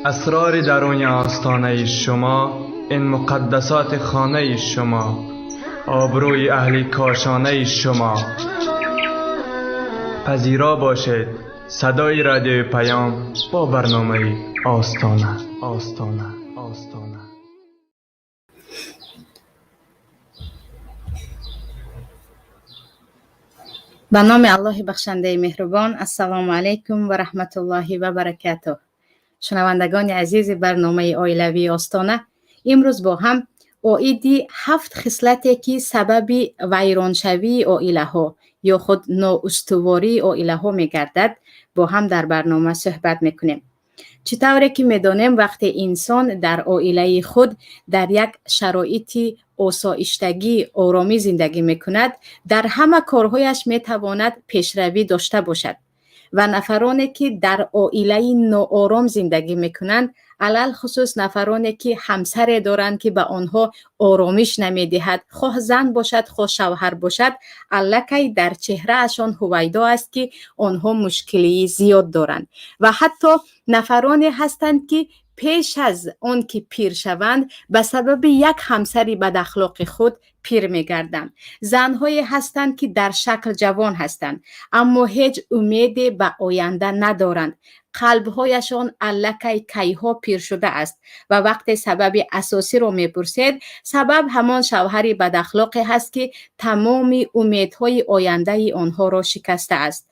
Асрори даруни остонаи шумо, ин муқаддасоти хонаи шумо, обрӯи аҳли кошонаи шумо. Пазиро бошед садои радиои Паём бо барномаи Остона, Остона, Остона. Ба номи Аллоҳи бахшандаи меҳрубон. Ассалому алайкум ва раҳматуллоҳи ва баракатуҳ. Шунавандагони азизи барномаи оилавии Остона, имрӯз бо ҳам оиди ҳафт хислате, ки сабаби вайроншавии оилаҳо ё худ ноустувории оилаҳо мегардад, бо ҳам дар барнома суҳбат мекунем. Чӣ тавре ки медонем, вақте инсон дар оилаи худ дар як шароити осоиштагӣ, оромӣ зиндагӣ мекунад, дар ҳама корҳояш метавонад пешравӣ дошта бошад ва нафароне, ки дар оилаи ноором зиндагӣ мекунанд, алалхусус нафароне, ки ҳамсаре доранд, ки ба онҳо оромиш намедиҳад, хоҳ зан бошад, хоҳ шавҳар бошад, аллакай дар чеҳраашон ҳувайдо аст, ки онҳо мушкилии зиёд доранд. Ва ҳатто нафароне ҳастанд, ки пеш аз он ки пир шаванд, ба сабаби як ҳамсари бадахлоқи худ пир мегарданд. Занҳое ҳастанд, ки дар шакл ҷавон ҳастанд, аммо ҳеҷ умеде ба оянда надоранд. Қалбҳояшон аллакай кайҳо пир шудааст ва вақте сабаби асосиро мепурсед, сабаб ҳамон шавҳари бадахлоқе ҳаст, ки тамоми умедҳои ояндаи онҳоро шикастааст.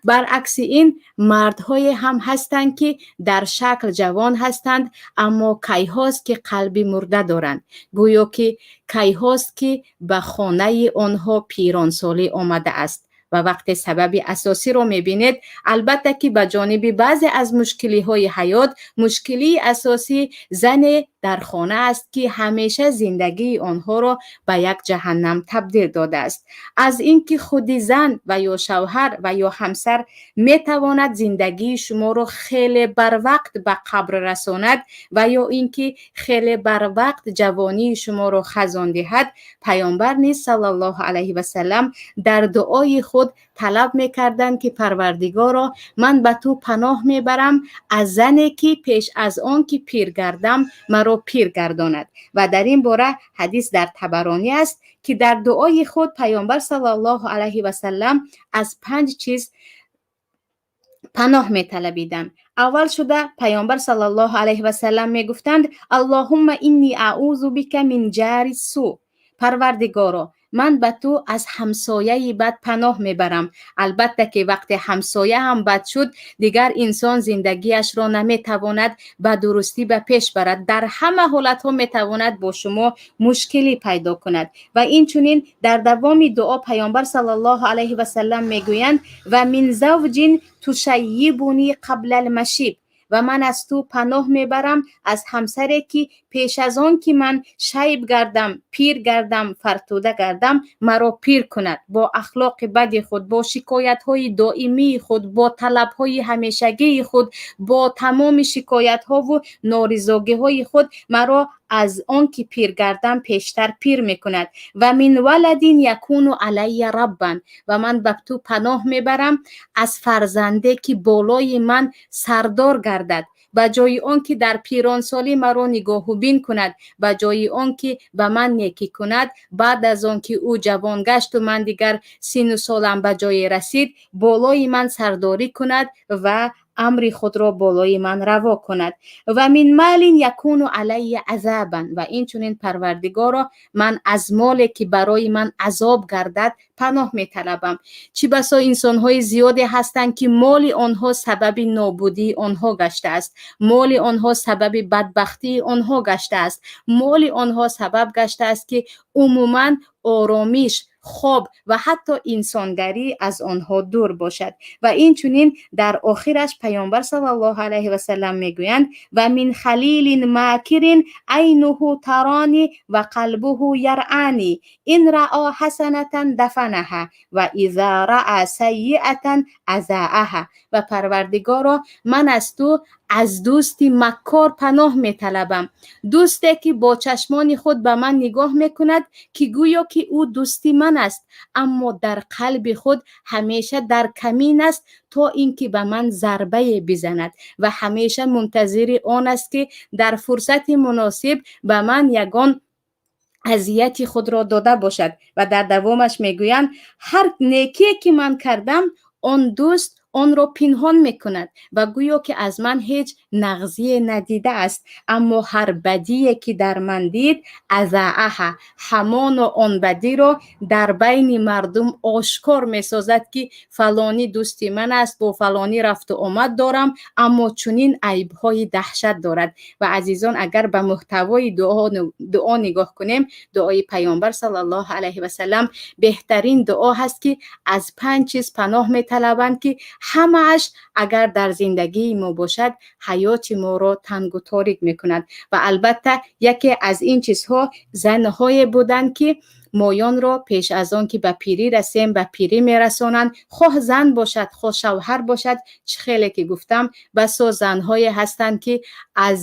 Баръакси ин, мардҳое ҳам ҳастанд, ки дар шакл ҷавон ҳастанд, аммо кайҳост, ки қалби мурда доранд, гӯё ки кайҳост, ки ба хонаи онҳо пиронсолӣ омадааст. Ва вақте сабаби асосиро мебинед, албатта ки ба ҷониби баъзе аз мушкилиҳои ҳаёт, мушкилии асосӣ зане дар хона аст, ки ҳамеша зиндагии онҳоро ба як ҷаҳаннам табдил додааст. Аз ин ки худи зан ва ё шавҳар ва ё ҳамсар метавонад зиндагии шуморо хеле барвақт ба қабр расонад ва ё ин ки хеле барвақт ҷавонии шуморо хазон диҳад, паёмбар низ саллаллоҳу алайҳи васаллам дар дуои худ талаб мекарданд, ки Парвардигоро, ман ба ту паноҳ мебарам аз зане, ки пеш аз он ки пир гардам, маро пир гардонад. Ва дар ин бора ҳадис дар Табаронӣ аст, ки дар дуои худ паёмбар саллаллоҳу алайҳи васаллам аз панҷ чиз паноҳ металабиданд. Аввал шуда паёмбар саллаллоҳу алайҳи васаллам мегуфтанд: Аллоҳумма инни аузу бика мин ҷари су. Парвардигоро, ман ба ту аз ҳамсояи бад паноҳ мебарам. Албатта ки вақте ҳамсоя ҳам бад шуд, дигар инсон зиндагиашро наметавонад ба дурустӣ ба пеш барад. Дар ҳама ҳолатҳо метавонад бо шумо мушкилӣ пайдо кунад. Ва инчунин дар давоми дуо паёмбар саллаллоҳу алайҳи васаллам мегӯянд: ва мин завҷин тушаййибуни қаблал машиб. Ва ман аз ту паноҳ мебарам аз ҳамсаре, ки пеш аз он ки ман шайб гардам, пир гардам, фартуда гардам, маро пир кунад бо ахлоқи бади худ, бо шикоятҳои доимии худ, бо талабҳои ҳамешагии худ, бо тамоми шикоятҳову норизогиҳои худ маро аз он ки пир гардам пештар пир мекунад. Ва мин валадин якуну алайя раббан. Ва ман ба ту паноҳ мебарам аз фарзанде, ки болои ман сардор гардад. Ба ҷои он ки дар пиронсолӣ маро нигоҳубин кунад, ба ҷои он ки ба ман некӣ кунад, баъд аз он ки ӯ ҷавон гашту ман дигар сину солам ба ҷое расид, болои ман сардорӣ кунад ва амри худро болои ман раво кунад. Ва мин малин якуну алайя азабан. Ва инчунин, Парвардигоро, ман аз моле, ки барои ман азоб гардад, паноҳ металабам. Чӣ басо инсонҳои зиёде ҳастанд, ки моли онҳо сабаби нобудии онҳо гаштааст, моли онҳо сабаби бадбахтии онҳо гаштааст, моли онҳо сабаб гаштааст, ки умуман оромиш, хоб ва ҳатто инсонгарӣ аз онҳо дур бошад. Ва инчунин дар охираш паёмбар саллаллоҳу алайҳи васаллам мегӯянд: ва мин халилин макирин айнуҳу тарони ва қалбуҳу яръани ин раъо ҳасанатан дафанаҳа ва иза раъа сайиатан азааҳа. Ва Парвардигоро, ман аз ту Аз дӯсти маккор паноҳ металабам, дӯсте ки бо чашмони худ ба ман нигоҳ мекунад, ки гӯё ки ӯ дӯсти ман аст, аммо дар қалби худ ҳамеша дар камин аст, то ин ки ба ман зарбае бизанад, ва ҳамеша мунтазири он аст, ки дар фурсати муносиб ба ман ягон азияти худро дода бошад. Ва дар давомаш мегӯянд: ҳар некие ки ман кардам, он дӯст онро пинҳон мекунад ва гӯё ки аз ман ҳеҷ нағзие надидааст, аммо ҳар бадие ки дар ман дид, أذاعها, ҳамоно он бадиро дар байни мардум ошкор месозад, ки фалонӣ дӯсти ман аст, бо фалонӣ рафту омад дорам, аммо чунин айбҳои даҳшат дорад. Ва азизон, агар ба муҳтавои дуо нигоҳ кунем, дуои Паёмбар саллаллоҳу алайҳи васаллам беҳтарин дуо ҳаст, ки аз панҷ чиз паноҳ металабанд, ки ҳамааш агар дар зиндагии мо бошад, ҳаёти моро тангу торик мекунад. Ва албатта, яке аз ин чизҳо занҳое буданд, ки моёнро пеш аз он ки ба пирӣ расем, ба пирӣ мерасонанд. Хоҳ зан бошад, хоҳ шавҳар бошад, чӣ хеле ки гуфтам, басо занҳое ҳастанд, ки аз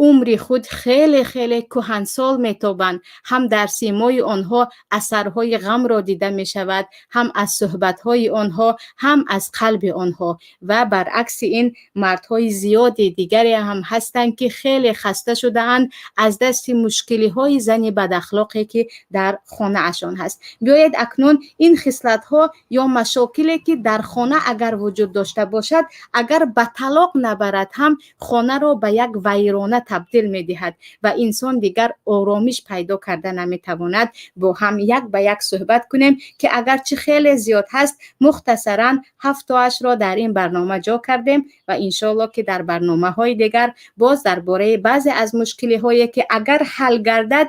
умри худ хеле хеле кӯҳансол метобанд. Ҳам дар симои онҳо асарҳои ғамро дида мешавад, ҳам аз суҳбатҳои онҳо, ҳам аз қалби онҳо. Ва баръакси ин, мардҳои зиёди дигаре ҳам ҳастанд, ки хеле хаста шудаанд аз дасти мушкилиҳои зани бадахлоқе, ки дар хонаашон ҳаст. Биёед, акнун ин хислатҳо ё машокиле, ки дар хона агар вуҷуд дошта бошад, агар ба талоқ набарад ҳам, хонаро ба як вайрона табдил медиҳад ва инсон дигар оромиш пайдо карда наметавонад, бо ҳам як ба як суҳбат кунем, ки агарчи хеле зиёд ҳаст, мухтасаран ҳафтоашро дар ин барнома ҷо кардем. Ва иншоалло, ки дар барномаҳои дигар боз дар бораи баъзе аз мушкилиҳое, ки агар ҳал гардад,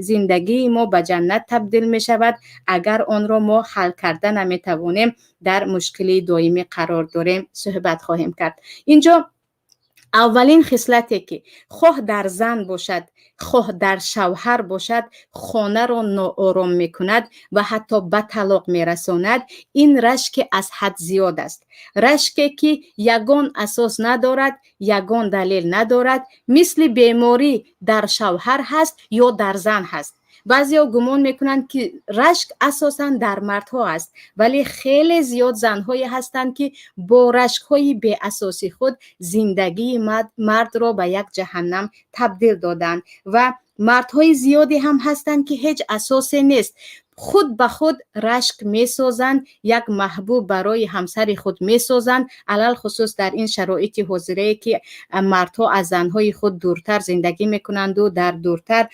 зиндагии мо ба ҷаннат табдил мешавад, агар онро мо ҳал карда наметавонем, дар мушкилии доимӣ қарор дорем, суҳбат хоҳем кард. Инҷо аввалин хислате, ки хоҳ дар зан бошад, хоҳ дар шавҳар бошад, хонаро ноором мекунад ва ҳатто ба талоқ мерасонад, ин рашки аз ҳад зиёд аст. Рашке, ки ягон асос надорад, ягон далел надорад, мисли беморӣ дар шавҳар ҳаст ё дар зан ҳаст. Баъзеҳо гумон мекунанд, ки рашк асосан дар мардҳо аст, вале хеле зиёд занҳое ҳастанд, ки бо рашкҳои беасоси худ зиндагии мардро ба як ҷаҳаннам табдил доданд. Ва мардҳои зиёде ҳам ҳастанд, ки ҳеҷ асосе нест, худ ба худ рашк месозанд, як маҳбуб барои ҳамсари худ месозанд. Алалхусус дар ин шароити ҳозирае, ки мардҳо аз занҳои худ дуртар зиндагӣ мекунанду дар дуртар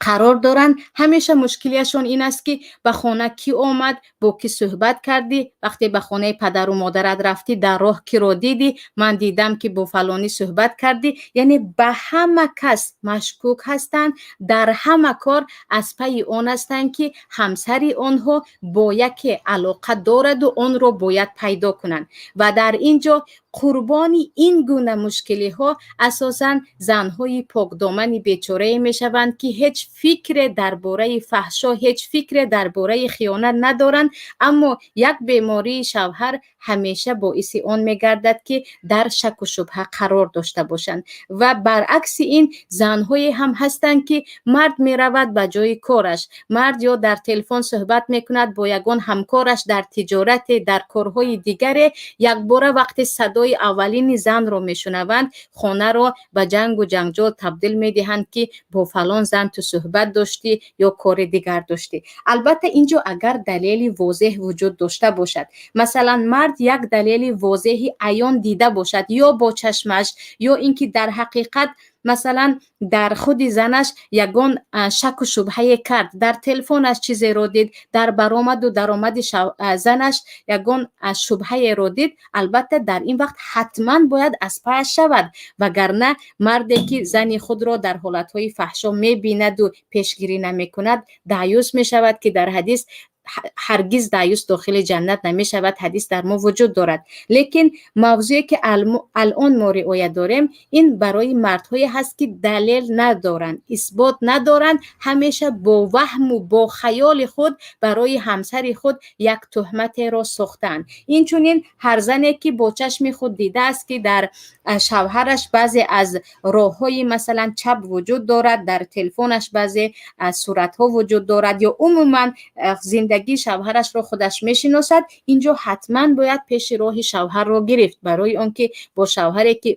қарор доранд, ҳамеша мушкилиашон ин аст, ки ба хона кӣ омад, бо кӣ суҳбат кардӣ, вақте ба хонаи падару модарат рафтӣ, дар роҳ киро дидӣ, ман дидам, ки бо фалонӣ суҳбат кардӣ. Яъне ба ҳама кас машкук ҳастанд, дар ҳама кор аз пайи он ҳастанд, ки ҳамсари онҳо бо яке алоқа дораду онро бояд пайдо кунанд. Ва дар ин ҷо қурбони ин гуна мушкилиҳо асосан занҳои покдомани бечорае мешаванд, ки ҳеҷ фикре дар бораи фаҳшо, ҳеҷ фикре дар бораи хиёнат надоранд, аммо як бемории шавҳар ҳамеша боиси он мегардад, ки дар шаку шубҳа қарор дошта бошанд. Ва баръакси ин, занҳое ҳам ҳастанд, ки мард меравад ба ҷои кораш, мард ё дар телефон суҳбат мекунад бо ягон ҳамкораш дар тиҷорате, дар корҳои дигаре, якбора вақте садои аввалини занро мешунаванд, хонаро ба ҷангу ҷанҷол табдил медиҳанд, ки бо фалон зан ту суҳбат доштӣ ё кори дигар доштӣ. Албатта, ин ҷо агар далели возеҳ вуҷуд дошта бошад, масалан, мард як далели возеҳи аён дида бошад, ё бо чашмаш, ё ин ки дар ҳақиқат, масалан, дар худи занаш ягон шаку шубҳае кард, дар телефонаш чизеро дид, дар баромаду даромади занаш ягон шубҳаеро дид, албатта, дар ин вақт ҳатман бояд аз паяш шавад. Вагарна марде, ки зани худро дар ҳолатҳои фаҳшо мебинаду пешгирӣ намекунад, даюс мешавад, ки дар ҳадис Ҳаргиз даюс дохили ҷаннат намешавад, ҳадис дар мо вуҷуд дорад. Лекин мавзӯе ки алон мо риоя дорем, ин барои мардҳое ҳаст, ки далел надоранд, исбот надоранд, ҳамеша бо ваҳму бо хаёли худ барои ҳамсари худ як туҳматеро сохтаанд. Инчунин ҳар зане ки бо чашми худ дидааст, ки дар шавҳараш баъзе аз роҳҳои, масалан, чап вуҷуд дорад, дар телефонаш баъзе суратҳо вуҷуд дорад ё умуман зиндагии шавҳарашро худаш мешиносад, инҷо ҳатман бояд пеши роҳи шавҳарро гирифт, барои он ки бо шавҳаре ки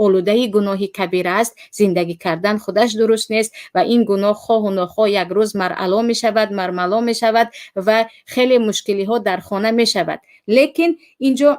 олудаи гуноҳи кабира аст, зиндагӣ кардан худаш дуруст нест. Ва ин гуноҳ хоҳу нохоҳ як рӯз маръало мешавад, мармало мешавад ва хеле мушкилиҳо дар хона мешавад. Лекин инҷо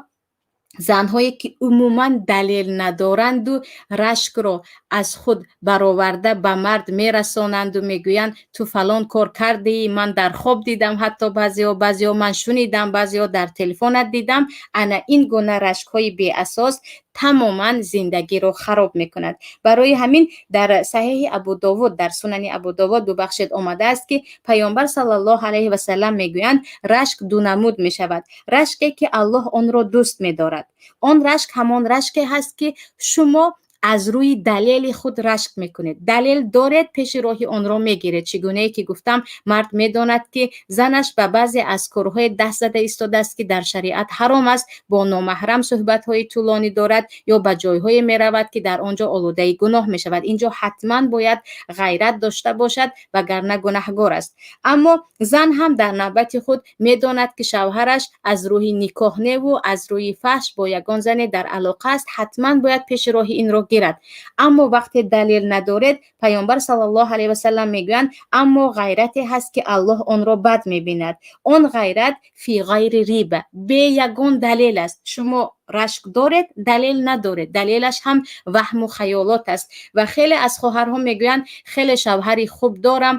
занҳое ки умуман далел надоранду рашкро аз худ бароварда ба мард мерасонанду мегӯянд: «Ту фалон кор кардӣ, ман дар хоб дидам», ҳатто баъзеҳо, баъзеҳо «Ман шунидам», баъзеҳо «Дар телефонат дидам». Ана ин гуна рашкҳои беасос тамоман зиндагиро хароб мекунад. Барои ҳамин дар Саҳеҳи Абудовуд, дар Сунани Абудовуд, бубахшед, омадааст, ки Паёмбар саллаллоҳу алайҳи васалам мегӯянд: рашк ду намуд мешавад. Рашке ки Аллоҳ онро дӯст медорад, он рашк ҳамон рашке ҳаст, ки шумо аз рӯи далели худ рашк мекунед, далел доред, пеши роҳи онро мегиред. Чӣ гунае ки гуфтам, мард медонад, ки занаш ба баъзе аз корҳои даст зада истодааст, ки дар шариат ҳаром аст, бо номаҳрам суҳбатҳои тӯлонӣ дорад ё ба ҷойҳое меравад, ки дар он ҷо олудаи гуноҳ мешавад. Инҷо ҳатман бояд ғайрат дошта бошад, вагарна гунаҳгор аст. Аммо зан ҳам дар навбати худ медонад, ки шавҳараш аз рӯҳи никоҳ неву аз рӯи фаҳш бо ягон зане дар алоқа аст, ҳатман бояд пеши роҳи инро гирад. Аммо вақте далел надоред, Паёмбар саллаллоҳу алайҳи васалам мегӯянд: аммо ғайрате ҳаст, ки Аллоҳ онро бад мебинад. Он ғайрат фи ғайри риба, бе ягон далел аст. Шумо рашк доред, далел надоред, далелаш ҳам ваҳму хаёлот аст. Ва хеле аз хоҳарҳо мегӯянд: «Хеле шавҳари хуб дорам,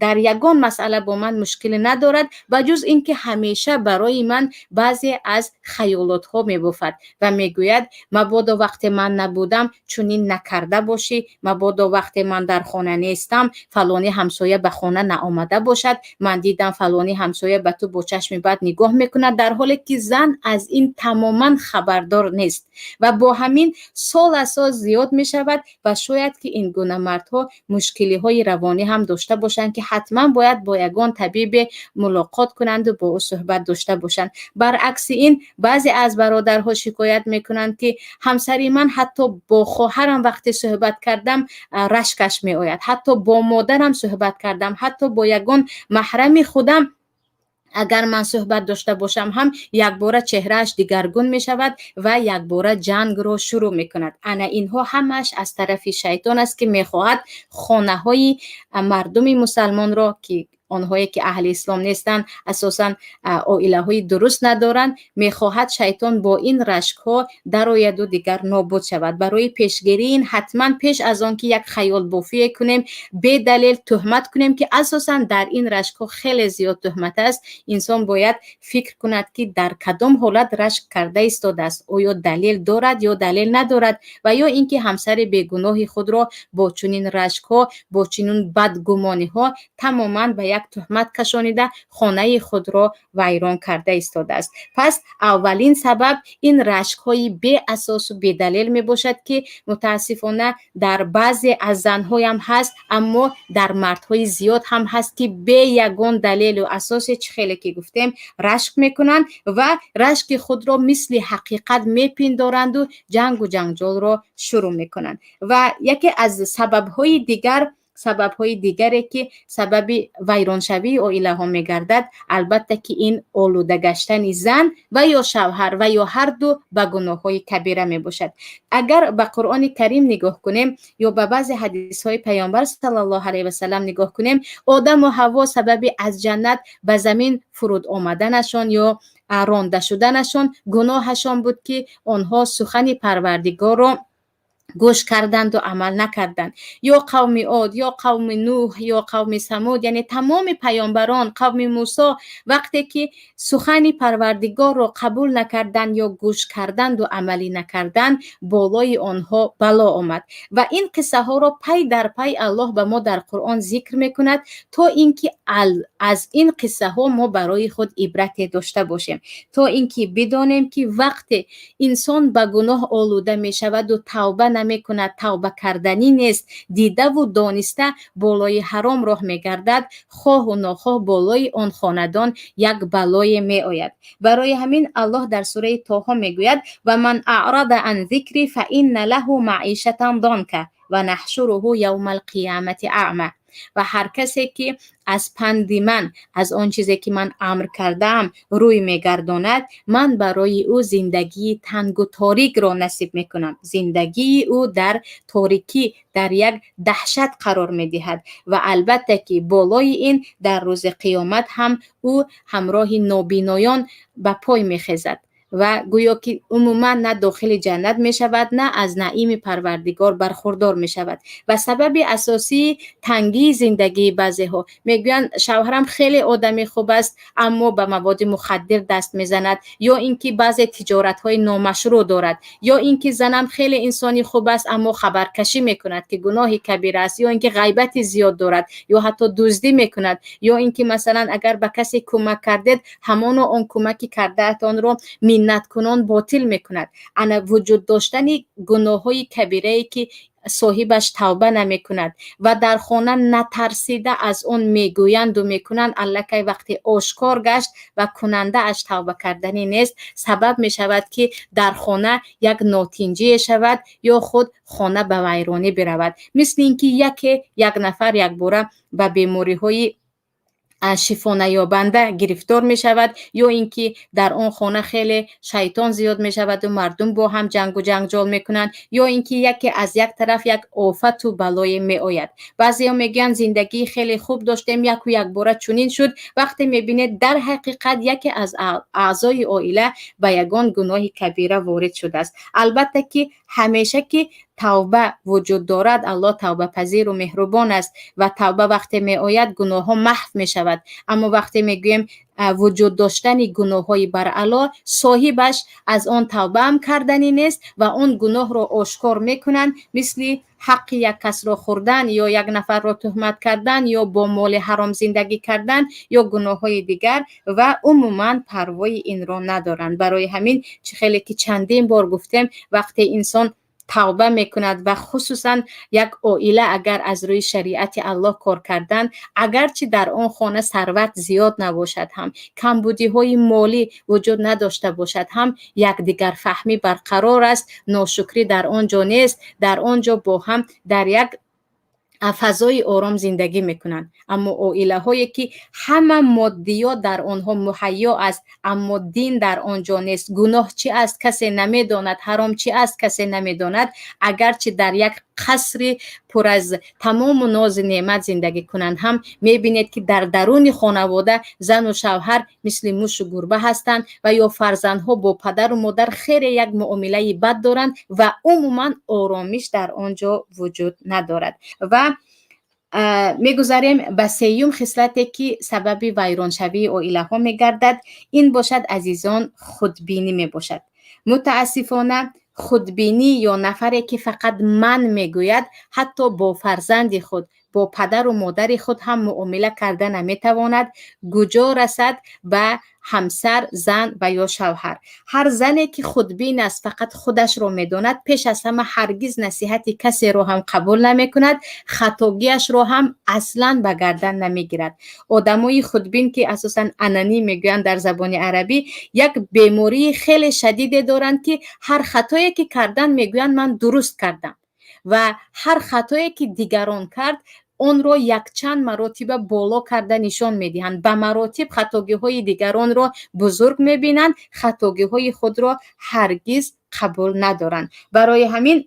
дар ягон масъала бо ман мушкиле надорад, ба ҷуз ин ки ҳамеша барои ман баъзе аз хаёлотҳо мебофад ва мегӯяд: мабодо вақте ман набудам, чунин накарда бошӣ, мабодо вақте ман дар хона нестам, фалони ҳамсоя ба хона наомада бошад, ман дидам, фалони ҳамсоя ба ту бо чашми бад нигоҳ мекунад», дар ҳоле ки зан аз ин тамоман хабардор нест. Ва бо ҳамин сол аз сол зиёд мешавад ва шояд ки ин гуна мардҳо мушкилиҳои равонӣ ҳам дошта бошанд, ки ҳатман бояд бо ягон табибе мулоқот кунанду бо ӯ суҳбат дошта бошанд. Баръакси ин, баъзе аз бародарҳо шикоят мекунанд, ки ҳамсари ман ҳатто бо хоҳарам вақте суҳбат кардам, рашкаш меояд, ҳатто бо модарам суҳбат кардам, ҳатто бо ягон маҳрами худам агар ман суҳбат дошта бошам ҳам, якбора чеҳрааш дигаргун мешавад ва якбора ҷангро шурӯъ мекунад. Ана инҳо ҳамааш аз тарафи шайтон аст, ки мехоҳад хонаҳои мардуми мусалмонро, ки онҳое ки аҳли ислом нестанд, асосан оилаҳои дуруст надоранд, мехоҳад шайтон бо ин рашкҳо дарояду дигар нобуд шавад. Барои пешгирии ин, ҳатман пеш аз он ки як хаёлбофие кунем, бедалел туҳмат кунем, ки асосан дар ин рашкҳо хеле зиёд туҳмат аст, инсон бояд фикр кунад, ки дар кадом ҳолат рашк карда истодааст, оё далел дорад ё далел надорад, ва ё ин ки ҳамсари бегуноҳи худро бо чунин рашкҳо, бо чунин бадгумониҳо тамоман ба як туҳмат кашонида, хонаи худро вайрон карда истодааст. Пас аввалин сабаб ин рашкҳои беасосу бедалел мебошад, ки мутаассифона дар баъзе аз занҳоям ҳаст, аммо дар мардҳои зиёд ҳам ҳаст, ки бе ягон далелу асосе, чӣ хеле ки гуфтем, рашк мекунанд ва рашки худро мисли ҳақиқат мепиндоранду ҷангу ҷанҷолро шурӯъ мекунанд. Ва яке аз сабабҳои дигар, сабабҳои дигаре ки сабаби вайроншавии оилаҳо мегардад, албатта ки ин олуда гаштани зан ва ё шавҳар ва ё ҳарду ба гуноҳҳои кабира мебошад. Агар ба Қуръони Карим нигоҳ кунем ё ба баъзе ҳадисҳои Паёмбар саллаллоҳу алайҳи васалам нигоҳ кунем, Одаму Ҳавво сабаби аз ҷаннат ба замин фуруд омаданашон ё ронда шуданашон гуноҳашон буд, ки онҳо сухани Парвардигорро Гӯш карданду амал накарданд. Ё қавми Од, ё қавми Нӯҳ, ё қавми Самуд, яъне тамоми паёмбарон, қавми Мусо, вақте ки сухани Парвардигорро қабул накарданд ё гӯш карданду амалӣ накарданд, болои онҳо бало омад. Ва ин қиссаҳоро пай дар пай Аллоҳ ба мо дар Қуръон зикр мекунад, то ин ки аз ин қиссаҳо мо барои худ ибрате дошта бошем, то ин ки бидонем, ки вақте инсон ба гуноҳ олуда мешаваду тавба намекунад, тавба карданӣ нест, дидаву дониста болои ҳаром роҳ мегардад, хоҳу нохоҳ болои он хонадон як балое меояд. Барои ҳамин Аллоҳ дар сураи Тоҳо мегӯяд: «ومن أعرض عن ذكري فإن له معيشة ضنكا ونحشره يوم القيامة أعمى». Ва ҳар касе ки аз панди ман, аз он чизе ки ман амр кардаам, рӯй мегардонад, ман барои ӯ зиндагии тангу торикро насиб мекунам. Зиндагии ӯ дар торикӣ, дар як даҳшат қарор медиҳад ва албатта ки болои ин дар рӯзи қиёмат ҳам ӯ ҳамроҳи нобиноён ба пой мехезад ва гӯё ки умуман на дохили ҷаннат мешавад, на аз наими Парвардигор бархурдор мешавад. Ва сабаби асосии тангии зиндагии баъзеҳо, мегӯянд: «Шавҳарам хеле одами хуб аст, аммо ба маводи мухаддир даст мезанад», ё ин ки баъзе тиҷоратҳои номашрӯъ дорад, ё ин ки занам хеле инсони хуб аст, аммо хабаркашӣ мекунад, ки гуноҳи кабира аст, ё ин ки ғайбати зиёд дорад, ё ҳатто дуздӣ мекунад, ё ин ки масалан агар ба касе кӯмак кардед, ҳамоно он кӯмаки кардаатонро миннаткунон ботил мекунад. Ана вуҷуд доштани гуноҳҳои кабирае, ки соҳибаш тавба намекунад ва дар хона натарсида аз он мегӯянду мекунанд, аллакай вақте ошкор гашт ва кунандааш тавба карданӣ нест, сабаб мешавад, ки дар хона як нотинҷие шавад ё худ хона ба вайронӣ биравад, мисли ин ки яке як нафар якбора ба бемориҳои шифонаёбанда гирифтор мешавад, ё ин ки дар он хона хеле шайтон зиёд мешаваду мардум бо ҳам ҷангу ҷанҷол мекунанд, ё ин ки яке аз як тараф як офату балое меояд. Баъзеҳо мегӯянд: «Зиндагии хеле хуб доштем, яку якбора чунин шуд». Вақте мебинед, дар ҳақиқат яке аз аъзои оила ба ягон гуноҳи кабира ворид шудааст. Албатта ки ҳамеша ки тавба вуҷуд дорад, Аллоҳ тавбапазиру меҳрубон аст ва тавба вақте меояд, гуноҳҳо маҳв мешавад. Аммо вақте мегӯем, вуҷуд доштани гуноҳҳои баръало, соҳибаш аз он тавбаам карданӣ нест ва он гуноҳро ошкор мекунанд, мисли ҳаққи як касро хӯрдан, ё як нафарро туҳмат кардан, ё бо моли ҳаром зиндагӣ кардан, ё гуноҳҳои дигар, ва умуман парвои инро надоранд. Барои ҳамин, чӣ хеле ки чандин бор гуфтем, вақте инсон тавба мекунад ва хусусан як оила агар аз рӯи шариати Аллоҳ кор кардан, агарчи дар он хона сарват зиёд набошад ҳам, камбудиҳои молӣ вуҷуд надошта бошад ҳам, якдигарфаҳмӣ барқарор аст, ношукрӣ дар он ҷо нест, дар он ҷо бо ҳам дар як фазои ором зиндагӣ мекунанд. Аммо оилаҳое ки ҳама моддиёт дар онҳо муҳайё аст, аммо дин дар он ҷо нест, гуноҳ чӣ аст, касе намедонад, ҳаром чӣ аст, касе намедонад, агарчи дар як қасри пур аз тамому нозу неъмат зиндагӣ кунанд ҳам, мебинед, ки дар даруни хонавода зану шавҳар мисли мушу гурба ҳастанд ва ё фарзандҳо бо падару модар хеле як муомилаи бад доранд ва умуман оромиш дар он ҷо вуҷуд надорад. Ва мегузарем ба сеюм хислате, ки сабаби вайроншавии оилаҳо мегардад. Ин бошад, азизон, худбинӣ мебошад. Мутаассифона, худбинӣ ё нафаре ки фақат «ман» мегӯяд, ҳатто бо фарзанди худ, бо падару модари худ ҳам муомила карда наметавонад, куҷо расад ба ҳамсар, зан ва ё шавҳар. Ҳар зане ки худбин аст, фақат худашро медонад, пеш аз ҳама ҳаргиз насиҳати касеро ҳам қабул намекунад, хатогиашро ҳам аслан ба гардан намегирад. Одамои худбин, ки асосан ананӣ мегӯянд дар забони арабӣ, як бемории хеле шадиде доранд, ки ҳар хатое ки карданд, мегӯянд: «Ман дуруст кардам», ва ҳар хатое ки дигарон кард, онро якчанд маротиба боло карда нишон медиҳанд. Ба маротиб хатогиҳои дигаронро бузург мебинанд, хатогиҳои худро ҳаргиз қабул надоранд. Барои ҳамин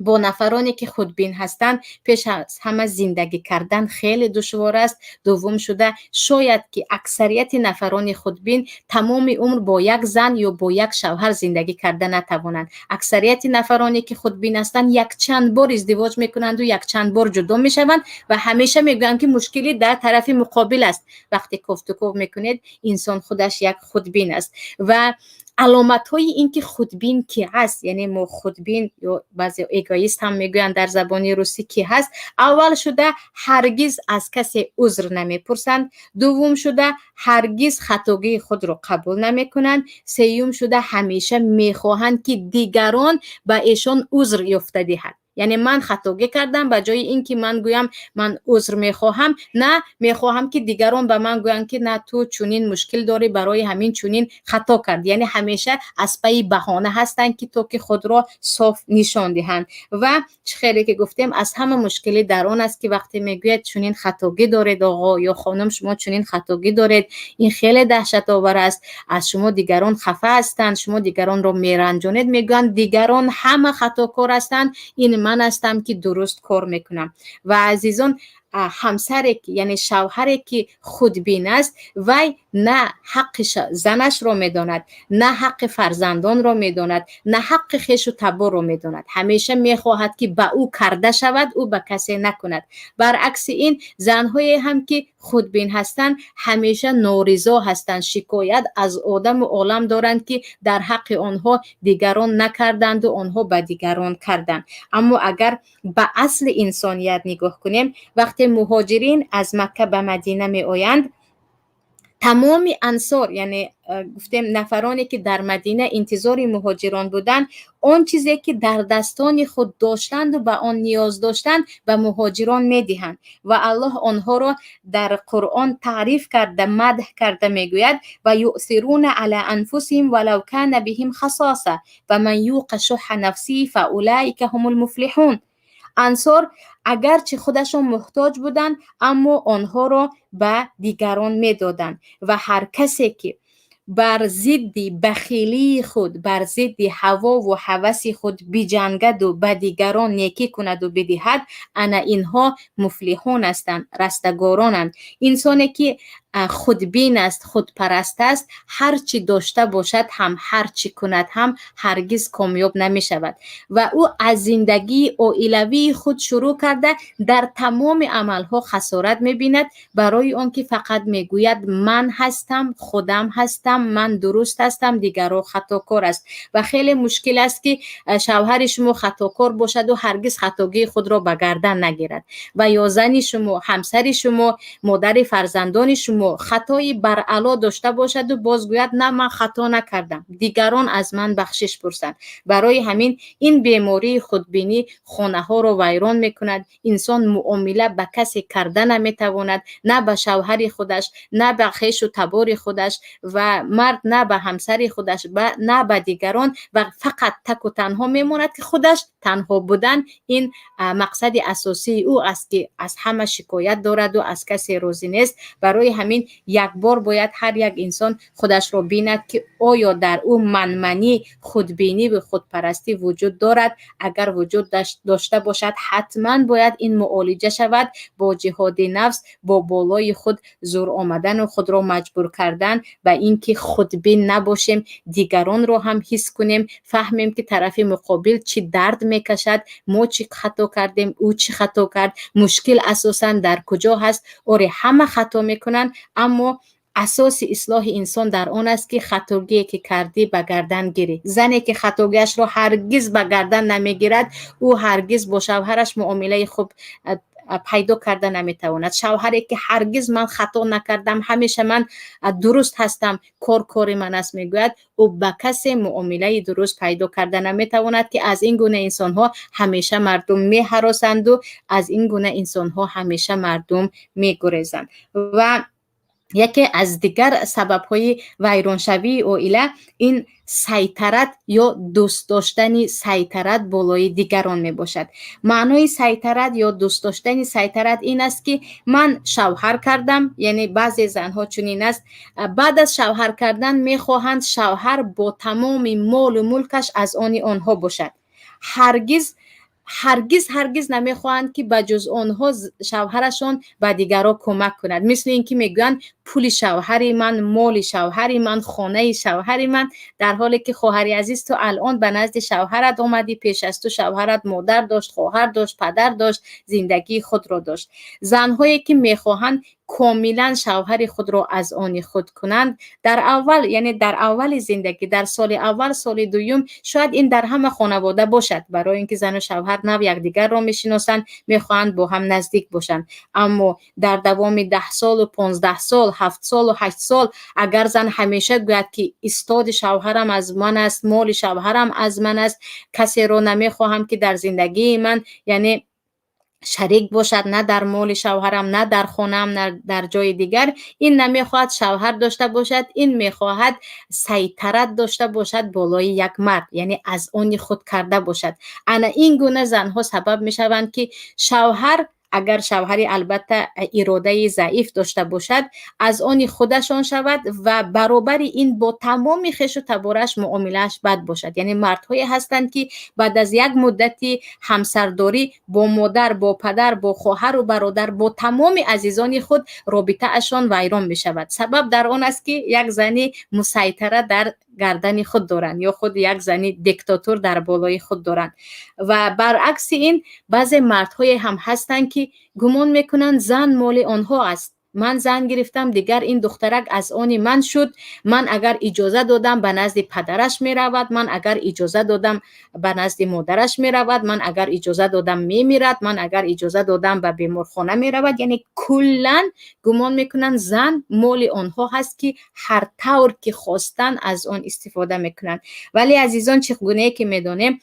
Бо нафароне, ки худбин ҳастанд, пеш аз ҳама зиндагӣ кардан хеле душвор аст. Дуввум шуда, шояд ки аксарияти нафарони худбин тамоми умр бо як зан ё бо як шавҳар зиндагӣ карда натавонанд. Аксарияти нафароне, ки худбин ҳастанд, якчанд бор издивоҷ мекунанду якчанд бор ҷудо мешаванд ва ҳамеша мегӯянд, ки мушкилӣ дар тарафи муқобил аст. Вақте кофтуков мекунед, инсон худаш як худбин аст. Ва аломатҳои ин ки худбин ки ҳаст, яъне мо худбин ё баъзе эгоист ҳам мегӯянд дар забони русӣ, ки ҳаст? Аввал шуда, ҳаргиз аз касе узр намепурсанд. Дуввум шуда, ҳаргиз хатогии худро қабул намекунанд. Сеюм шуда, ҳамеша мехоҳанд, ки дигарон ба эшон узр ёфта диҳад. Яъне ман хатогӣ кардам, ба ҷои ин ки ман гӯям ман узр мехоҳам, на, мехоҳам, ки дигарон ба ман гӯянд, ки на, ту чунин мушкил дорӣ, барои ҳамин чунин хато кард. Яъне ҳамеша аз пайи баҳона ҳастанд, ки то ки худро соф нишон диҳанд. Ва чӣ хеле ки гуфтем, аз ҳама мушкилӣ дар он аст, ки вақте мегӯяд: «Чунин хатогӣ доред, оғо ё хонум, шумо чунин хатогӣ доред, ин хеле даҳшатовар аст, аз шумо дигарон хафа ҳастанд, шумо дигаронро меранҷонед», мегӯянд: «Дигарон ҳама хатокор ҳастанд, ин ман ҳастам, ки дуруст кор мекунам». Ва азизон, ҳамсаре ки, яъне шавҳаре ки худбин аст, вай на ҳаққи занашро медонад, на ҳаққи фарзандонро медонад, на ҳаққи хешу таборро медонад. Ҳамеша мехоҳад, ки ба ӯ карда шавад, ӯ ба касе накунад. Баръакси ин, занҳое ҳам ки худбин ҳастанд, ҳамеша норизо ҳастанд, шикоят аз одаму олам доранд, ки дар ҳаққи онҳо дигарон накарданду онҳо ба дигарон карданд. Аммо агар ба асли инсоният нигоҳ кунем, вақте муҳоҷирин аз Макка ба Мадина меоянд, тамоми ансор, яъне гуфтем, нафароне ки дар Мадина интизори муҳоҷирон буданд, он чизе ки дар дастони худ доштанду ба он ниёз доштанд, ба муҳоҷирон медиҳанд. Ва Аллоҳ онҳоро дар Қуръон таъриф карда, мадҳ карда мегӯяд: ويؤثرون على أنفسهم ولو كان بهم خصاصة ومن يوق شح نفسه فأولئك هم المفلحون. Ансор агарчи худашон муҳтоҷ буданд, аммо онҳоро ба дигарон медоданд. Ва ҳар касе ки бар зидди бахилии худ, бар зидди ҳавову ҳаваси худ биҷангаду ба дигарон некӣ кунаду бидиҳад, ана инҳо муфлиҳун ҳастанд, растагоронанд. Инсоне ки худбин аст, худпараст аст, ҳар чӣ дошта бошад ҳам, ҳар чӣ кунад ҳам, ҳаргиз комёб намешавад. Ва ӯ аз зиндагии оилавии худ шурӯъ карда, дар тамоми амалҳо хасорат мебинад, барои он ки фақат мегӯяд: «Ман ҳастам, худам ҳастам, ман дуруст ҳастам, дигарро хатокор аст». Ва хеле мушкил аст, ки шавҳари шумо хатокор бошаду ҳаргиз хатогии худро ба гардан нагирад, ва ё зани шумо, ҳамсари шумо, модари фарзандони шумо хатои баръало дошта бошаду боз гӯяд: «На, ман хато накардам, дигарон аз ман бахшиш пурсанд». Барои ҳамин ин бемории худбинӣ хонаҳоро вайрон мекунад. Инсон муомила ба касе карда наметавонад, на ба шавҳари худаш, на ба хешу табори худаш, ва мард на ба ҳамсари худаш, на ба дигарон, ва фақат таку танҳо мемонад, ки худаш танҳо будан ин мақсади асосии ӯ аст, ки аз ҳама шикоят дораду аз касе розӣ нест. Барои ҳамин якбор бояд ҳар як инсон худашро бинад, ки оё дар ӯ манманӣ, худбинӣ ва худпарастӣ вуҷуд дорад. Агар вуҷуд дошта бошад, ҳатман бояд ин муолиҷа шавад бо ҷиҳоди нафс, бо болои худ зур омадану худро маҷбур кардан ба ин ки худбин набошем, дигаронро ҳам ҳис кунем, фаҳмем, ки тарафи муқобил чӣ дард мекашад, мо чӣ хато кардем, ӯ чӣ хато кард, мушкил асосан дар куҷо ҳаст. Оре, ҳама хато мекунанд, аммо асоси ислоҳи инсон дар он аст, ки хатогие ки кардӣ, ба гардан гирӣ. Зане ки хатогиашро ҳаргиз ба гардан намегирад, ӯ ҳаргиз бо шавҳараш муомилаи хуб пайдо карда наметавонад. Шавҳаре ки ҳаргиз «Ман хато накардам, ҳамеша ман дуруст ҳастам, кор кори ман аст» мегӯяд, ӯ ба касе муомилаи дуруст пайдо карда наметавонад, ки аз ин гуна инсонҳо ҳамеша мардум меҳаросанду аз ин гуна инсонҳо ҳамеша мардум мегурезанд. Ва яке аз дигар сабабҳои вайроншавии оила ин сайтарат ё дӯст доштани сайтарат болои дигарон мебошад. Маънои сайтарат ё дӯст доштани сайтарат ин аст, ки ман шавҳар кардам, яъне баъзе занҳо чунин аст: баъд аз шавҳар кардан мехоҳанд шавҳар бо тамоми молу мулкаш аз они онҳо бошад. Ҳаргиз Ҳаргиз, ҳаргиз намехоҳанд, ки ба ҷуз онҳо шавҳарашон ба дигарро кӯмак кунад. Мисли ин ки мегӯянд: пули шавҳари ман, моли шавҳари ман, хонаи шавҳари ман. Дар ҳоле ки, хоҳари азиз, ту алон ба назди шавҳарат омадӣ, пеш аз ту шавҳарат модар дошт, хоҳар дошт, падар дошт, зиндагии худро дошт. Занҳое ки мехоҳанд комилан шавҳари худро аз они худ кунанд дар аввал, яъне дар аввали зиндагӣ, дар соли аввал, соли дуюм, шояд ин дар ҳама хонавода бошад, барои ин ки зану шавҳар нав якдигарро мешиносанд, мехоҳанд бо ҳам наздик бошанд. Аммо дар давоми 10 солу 15 сол, 7 солу 8 сол агар зан ҳамеша гӯяд, ки истоди шавҳарам аз ман аст, моли шавҳарам аз ман аст, касеро намехоҳам, ки дар зиндагии ман, яъне шарик бошад, на дар моли шавҳарам, на дар хонаам, на дар ҷои дигар, ин намехоҳад шавҳар дошта бошад, ин мехоҳад сайтарат дошта бошад болои як мард, яъне аз они худ карда бошад. Ана ин гуна занҳо сабаб мешаванд, ки шавҳар, агар шавҳари албатта иродаи заиф дошта бошад, аз они худашон шавад ва баробари ин бо тамоми хешу табораш муомилааш бад бошад. Яъне мардҳое ҳастанд, ки баъд аз як муддати ҳамсардорӣ бо модар, бо падар, бо хоҳару бародар, бо тамоми азизони худ робитаашон вайрон мешавад. Сабаб дар он аст, ки як зани мусайтара дар гардани худ доранд ё худ як зани диктатор дар болои худ доранд. Ва баръакси ин баъзе мардҳое ҳам ҳастанд, ки гумон мекунанд, зан моли онҳо аст. Ман зан гирифтам, дигар ин духтарак аз они ман шуд. Ман агар иҷоза додам, ба назди падараш меравад, ман агар иҷоза додам, ба назди модараш меравад, ман агар иҷоза додам, мемирад, ман агар иҷоза додам, ба беморхона меравад. Яъне куллан гумон мекунанд, зан моли онҳо ҳаст, ки ҳар тавр ки хостанд, аз он истифода мекунанд. Вале, азизон, чӣ гунае ки медонем,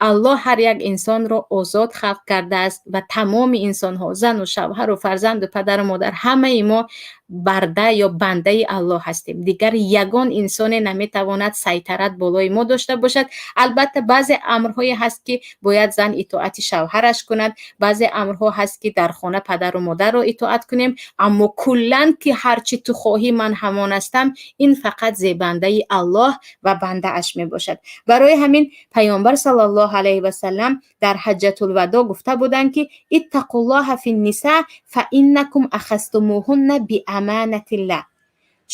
Аллоҳ ҳар як инсонро озод халқ кардааст ва тамоми инсонҳо, зану шавҳару фарзанду падару модар, ҳамаи мо барда ё бандаи Аллоҳ ҳастем. Дигар ягон инсоне наметавонад сайтарат болои мо дошта бошад. Албатта, баъзе амрҳое ҳаст, ки бояд зан итоати шавҳараш кунад, баъзе амрҳо ҳаст, ки дар хона падару модарро итоат кунем, аммо куллан ки ҳарчи ту хоҳӣ, ман ҳамон ҳастам, ин фақат зебандаи Аллоҳ ва бандааш мебошад. Барои ҳамин Паёмбар саллаллоҳу алайҳи васаллам дар Ҳаҷҷатулвадо гуфта буданд, ки اتقوا الله في النساء فإنكم أخذتموهن بأمانة الله.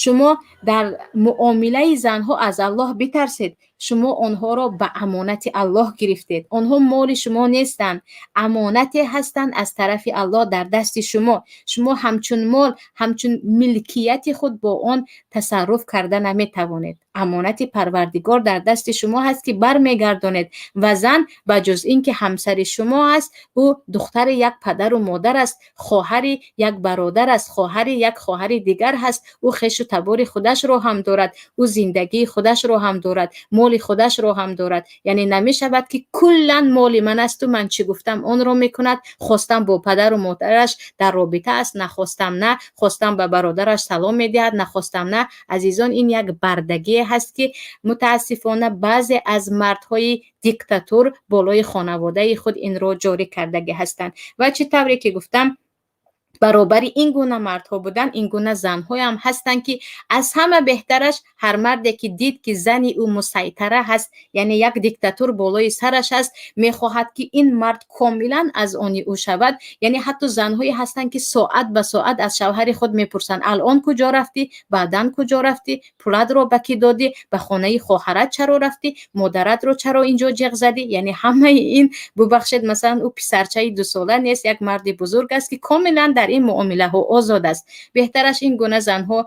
Шумо дар муомилаи занҳо аз Аллоҳ битарсед, шумо онҳоро ба амонати Аллоҳ гирифтед. Онҳо моли шумо нестанд, амонате ҳастанд аз тарафи Аллоҳ дар дасти шумо. Шумо ҳамчун мол, ҳамчун милкияти худ бо он тасарруф карда наметавонед. Амонати Парвардигор дар дасти шумо ҳаст, ки бармегардонед. Ва зан ба ҷуз ин ки ҳамсари шумо аст, ӯ духтари як падару модар аст, хоҳари як бародар аст, хоҳари як хоҳари дигар ҳаст. Ӯ хешу табори худашро ҳам дорад, ӯ зиндагии худашро ҳам дорад, моли худашро ҳам дорад. Яъне намешавад, ки куллан моли ман асту ман чӣ гуфтам, онро мекунад, хостам, бо падару модараш дар робита аст, нахостам, на, хостам, ба бародараш салом медиҳад, нахостам, на. Азизон, ин як бардагие ҳаст, ки мутаассифона баъзе аз мардҳои диктатур болои хонаводаи худ инро ҷорӣ кардагӣ ҳастанд. Ва чӣ тавре ки гуфтам, баробари ин гуна мардҳо будан, ин гуна занҳоям ҳастанд, ки аз ҳама беҳтараш, ҳар марде ки дид, ки зани ӯ мусайтара ҳаст, яъне як диктатур болои сараш аст, мехоҳад, ки ин мард комилан аз они ӯ шавад. Яъне ҳатто занҳое ҳастанд, ки соат ба соат аз шавҳари худ мепурсанд: алон куҷо рафтӣ, баъдан куҷо рафтӣ, пулатро ба кӣ додӣ, ба хонаи хоҳарат чаро рафтӣ, модаратро чаро инҷо ҷеғ задӣ? Яъне ҳамаи ин, бубахшед, масалан, ӯ писарчаи 2 сола нест, як марди бузург аст, ки комилан дар ин муомилаҳо озод аст. Беҳтараш, ин гуна занҳо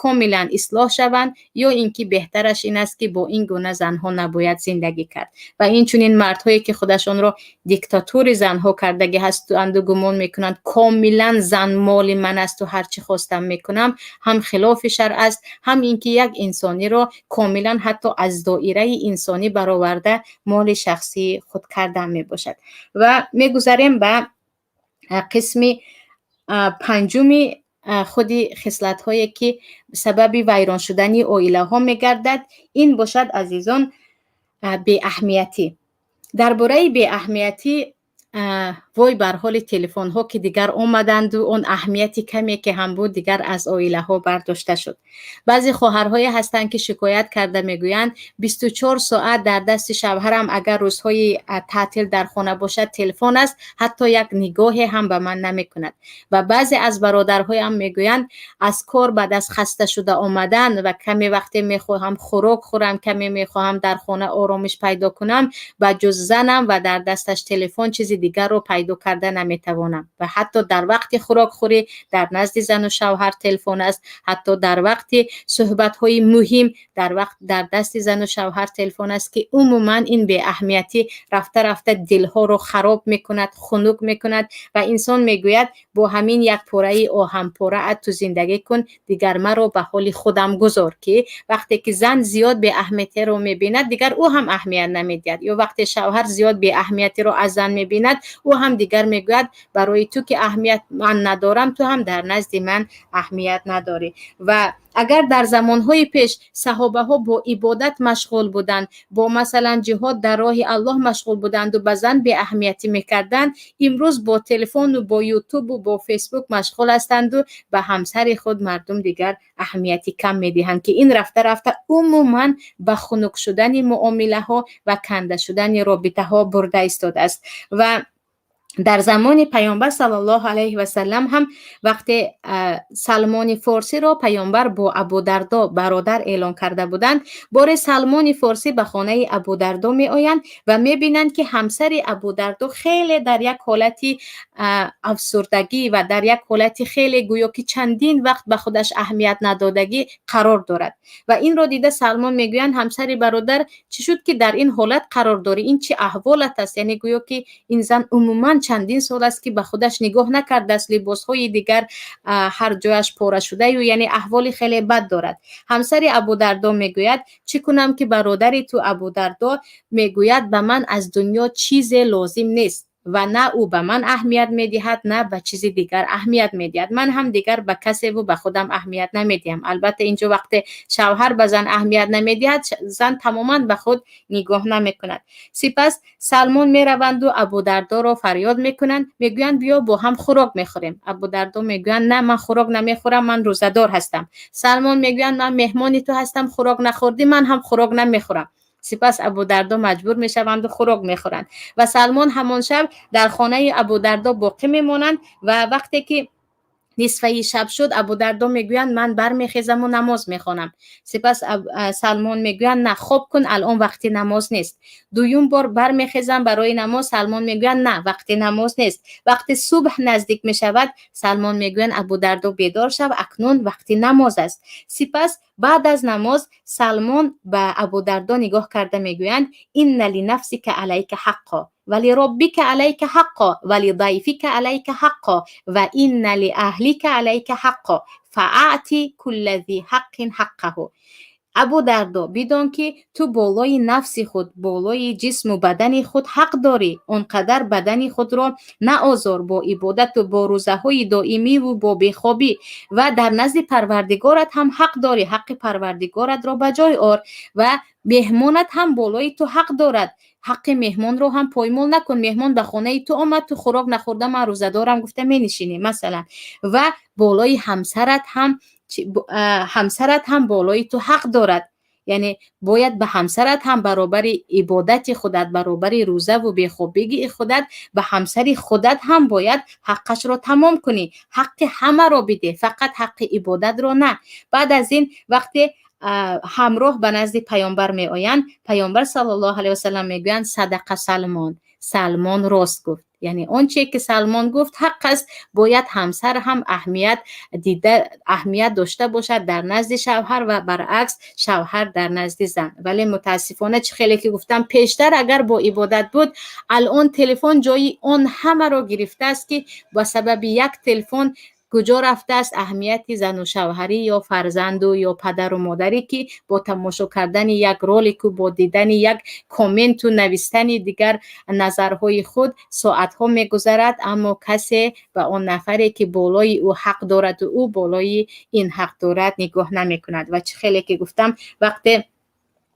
комилан ислоҳ шаванд ё ин ки беҳтараш ин аст, ки бо ин гуна занҳо набояд зиндагӣ кард. Ва инчунин мардҳое ки худашонро диктатури занҳо кардагӣ ҳастанду гумон мекунанд, комилан зан моли ман асту ҳарчи хостам мекунам, ҳам хилофи шаръ аст, ҳам ин ки як инсониро комилан ҳатто аз доираи инсонӣ бароварда, моли шахсии худ кардан мебошад. Ва мегузарем ба қисми панҷуми худи хислатҳое, ки сабаби вайрон шудани оилаҳо мегардад. Ин бошад, азизон, беаҳамиятӣ. Дар бораи беаҳамиятӣ Вой бар ҳоли телефонҳо, ки дигар омаданду он аҳамияти каме, ки ҳам буд, дигар аз оилаҳо бардошта шуд. Баъзе хоҳарҳое ҳастанд, ки шикоят карда мегӯянд: 24 соат дар дасти шавҳарам, агар рӯзҳои таътил дар хона бошад, телефон аст, ҳатто як нигоҳе ҳам ба ман намекунад. Ва баъзе аз бародарҳоям мегӯянд: аз кор баъд аз хаста шуда омадан ва каме вақте мехоҳам хӯрок хӯрам, каме мехоҳам дар хона оромиш пайдо кунам, ба ҷуз занам ва дар дасташ телефон чизи дигарро пайдо карда наметавонам. Ва ҳатто дар вақти хӯрокхӯрӣ дар назди зану шавҳар телефон аст, ҳатто дар вақти суҳбатҳои муҳим дар дасти зану шавҳар телефон аст, ки умуман ин беаҳамиятӣ рафта рафта дилҳоро хароб мекунад, хунук мекунад. Ва инсон мегӯяд: бо ҳамин як пораи оҳанпораат ту зиндагӣ кун, дигар маро ба ҳоли худам гузор. Ки вақте ки зан зиёд беаҳамиятиро мебинад, дигар ӯ ҳам аҳамият намедиҳад, ё вақте шавҳар зиёд беаҳамиятиро аз зан мебинад, ӯ ҳам дигар мегӯяд: барои ту ки аҳамият ман надорам, ту ҳам дар назди ман аҳамият надорӣ. Ва агар дар замонҳои пеш саҳобаҳо бо ибодат машғул буданд, бо масалан ҷиҳод дар роҳи Аллоҳ машғул буданду ба зан беаҳамиятӣ мекарданд, имрӯз бо телефону бо Ютубу бо Фейсбук машғул ҳастанду ба ҳамсари худ мардум дигар аҳамияти кам медиҳанд, ки ин рафта рафта умуман ба хунук шудани муомилаҳо ва канда шудани робитаҳо бурда истодааст. Ва дар замони Паёмбар саллаллоҳу алайҳи васаллам ҳам вақте Салмони Форсиро Паёмбар бо Абудардо бародар эълон карда буданд, боре Салмони Форсӣ ба хонаи Абудардо меоянд ва мебинанд, ки ҳамсари Абудардо хеле дар як ҳолати афсурдагӣ ва дар як ҳолати хеле гӯё ки чандин вақт ба худаш аҳамият надодагӣ қарор дорад. Ва инро дида, Салмон мегӯянд: ҳамсари бародар, чӣ шуд, ки дар ин ҳолат қарор дорӣ? Ин чӣ аҳволат аст? Яъне гӯё ки ин зан умуман чандин сол аст, ки ба худаш нигоҳ накардааст, либосҳои дигар ҳар ҷояш пора шудаю, яъне аҳволи хеле бад дорад. Ҳамсари Абудардо мегӯяд: чӣ кунам, ки бародари ту Абудардо мегӯяд, ба ман аз дунё чизе лозим нест ва на ӯ ба ман аҳамият медиҳад, на ба чизи дигар аҳамият медиҳад. Ман ҳам дигар ба касеву ба худам аҳамият намедиҳам. Албатта, инҷо вақте шавҳар ба зан аҳамият намедиҳад, зан тамоман ба худ нигоҳ намекунад. Сипас Салмон мераванду Абудардоро фарёд мекунанд, мегӯянд: биё, бо ҳам хӯрок мехӯрем. Абудардо мегӯянд: на, ман хӯрок намехӯрам, ман рӯзадор ҳастам. Салмон мегӯянд: ман меҳмони ту ҳастам, хӯрок нахӯрдӣ, ман ҳам хӯрок намехӯрам. Сипас Абудардо маҷбур мешаванду хӯрок мехӯранд ва Салмон ҳамон шаб дар хонаи Абудардо боқӣ мемонанд. Ва вақте ки нисфаи шаб шуд, Абудардо мегӯянд: ман бармехезаму намоз мехонам. Сипас Салмон мегӯянд: на, хоб кун, алон вақти намоз нест. Дуюм бор бармехезам барои намоз, Салмон мегӯянд: на, вақти намоз нест. Вақти субҳ наздик мешавад, Салмон мегӯянд: Абудардо, бедор шав, акнун вақти намоз аст. Сипас баъд аз намоз Салмон ба Абудардо нигоҳ карда мегӯянд: إن لنفسك عليك حقا ولربك عليك حقا ولضيفك عليك حقا وإن لأهلك عليك حقا فأعط كل ذي حق حقه. Абудардо, бидон, ки ту болои нафси худ, болои ҷисму бадани худ ҳақ дорӣ. Он қадар бадани худро наозор бо ибодату бо рӯзаҳои доимиву бо бехобӣ. Ва дар назди Парвардигорат ҳам ҳақ дорӣ, ҳаққи Парвардигоратро ба ҷой ор. Ва меҳмонат ҳам болои ту ҳақ дорад, ҳаққи меҳмонро ҳам поймол накун. Меҳмон ба хонаи ту омад, ту хӯрок нахӯрда, ман рӯзадорам гуфта менишинӣ, масалан. Ва болои ҳамсарат ҳам, ҳамсарат ҳам болои ту ҳақ дорад, яъне бояд ба ҳамсарат ҳам баробари ибодати худат, баробари рӯзаву бехобигии худат, ба ҳамсари худат ҳам бояд ҳаққашро тамом кунӣ. Ҳаққи ҳамаро бидеҳ, фақат ҳаққи ибодатро на. Баъд аз ин вақте ҳамроҳ ба назди Паёмбар меоянд, Паёмбар саллаллоҳу алайҳи васаллам мегӯянд: صدق سلمان, Салмон рост гуфт. Яъне он чие ки Салмон гуфт, ҳақ аст. Бояд ҳамсар ҳам аҳамият дида, аҳамият дошта бошад дар назди шавҳар ва баръакс, шавҳар дар назди зан. Вале мутаассифона, чӣ хеле ки гуфтам, пештар агар бо ибодат буд, алон телефон ҷои он ҳамаро гирифтааст, ки ба сабаби як телефон куҷо рафтааст аҳамияти зану шавҳарӣ ё фарзанду ё падару модарӣ, ки бо тамошо кардани як ролику бо дидани як комменту навистани дигар назарҳои худ соатҳо мегузарад, аммо касе ба он нафаре, ки болои ӯ ҳақ дораду ӯ болои ин ҳақ дорад, нигоҳ намекунад. Ва чӣ хеле ки гуфтам, вақте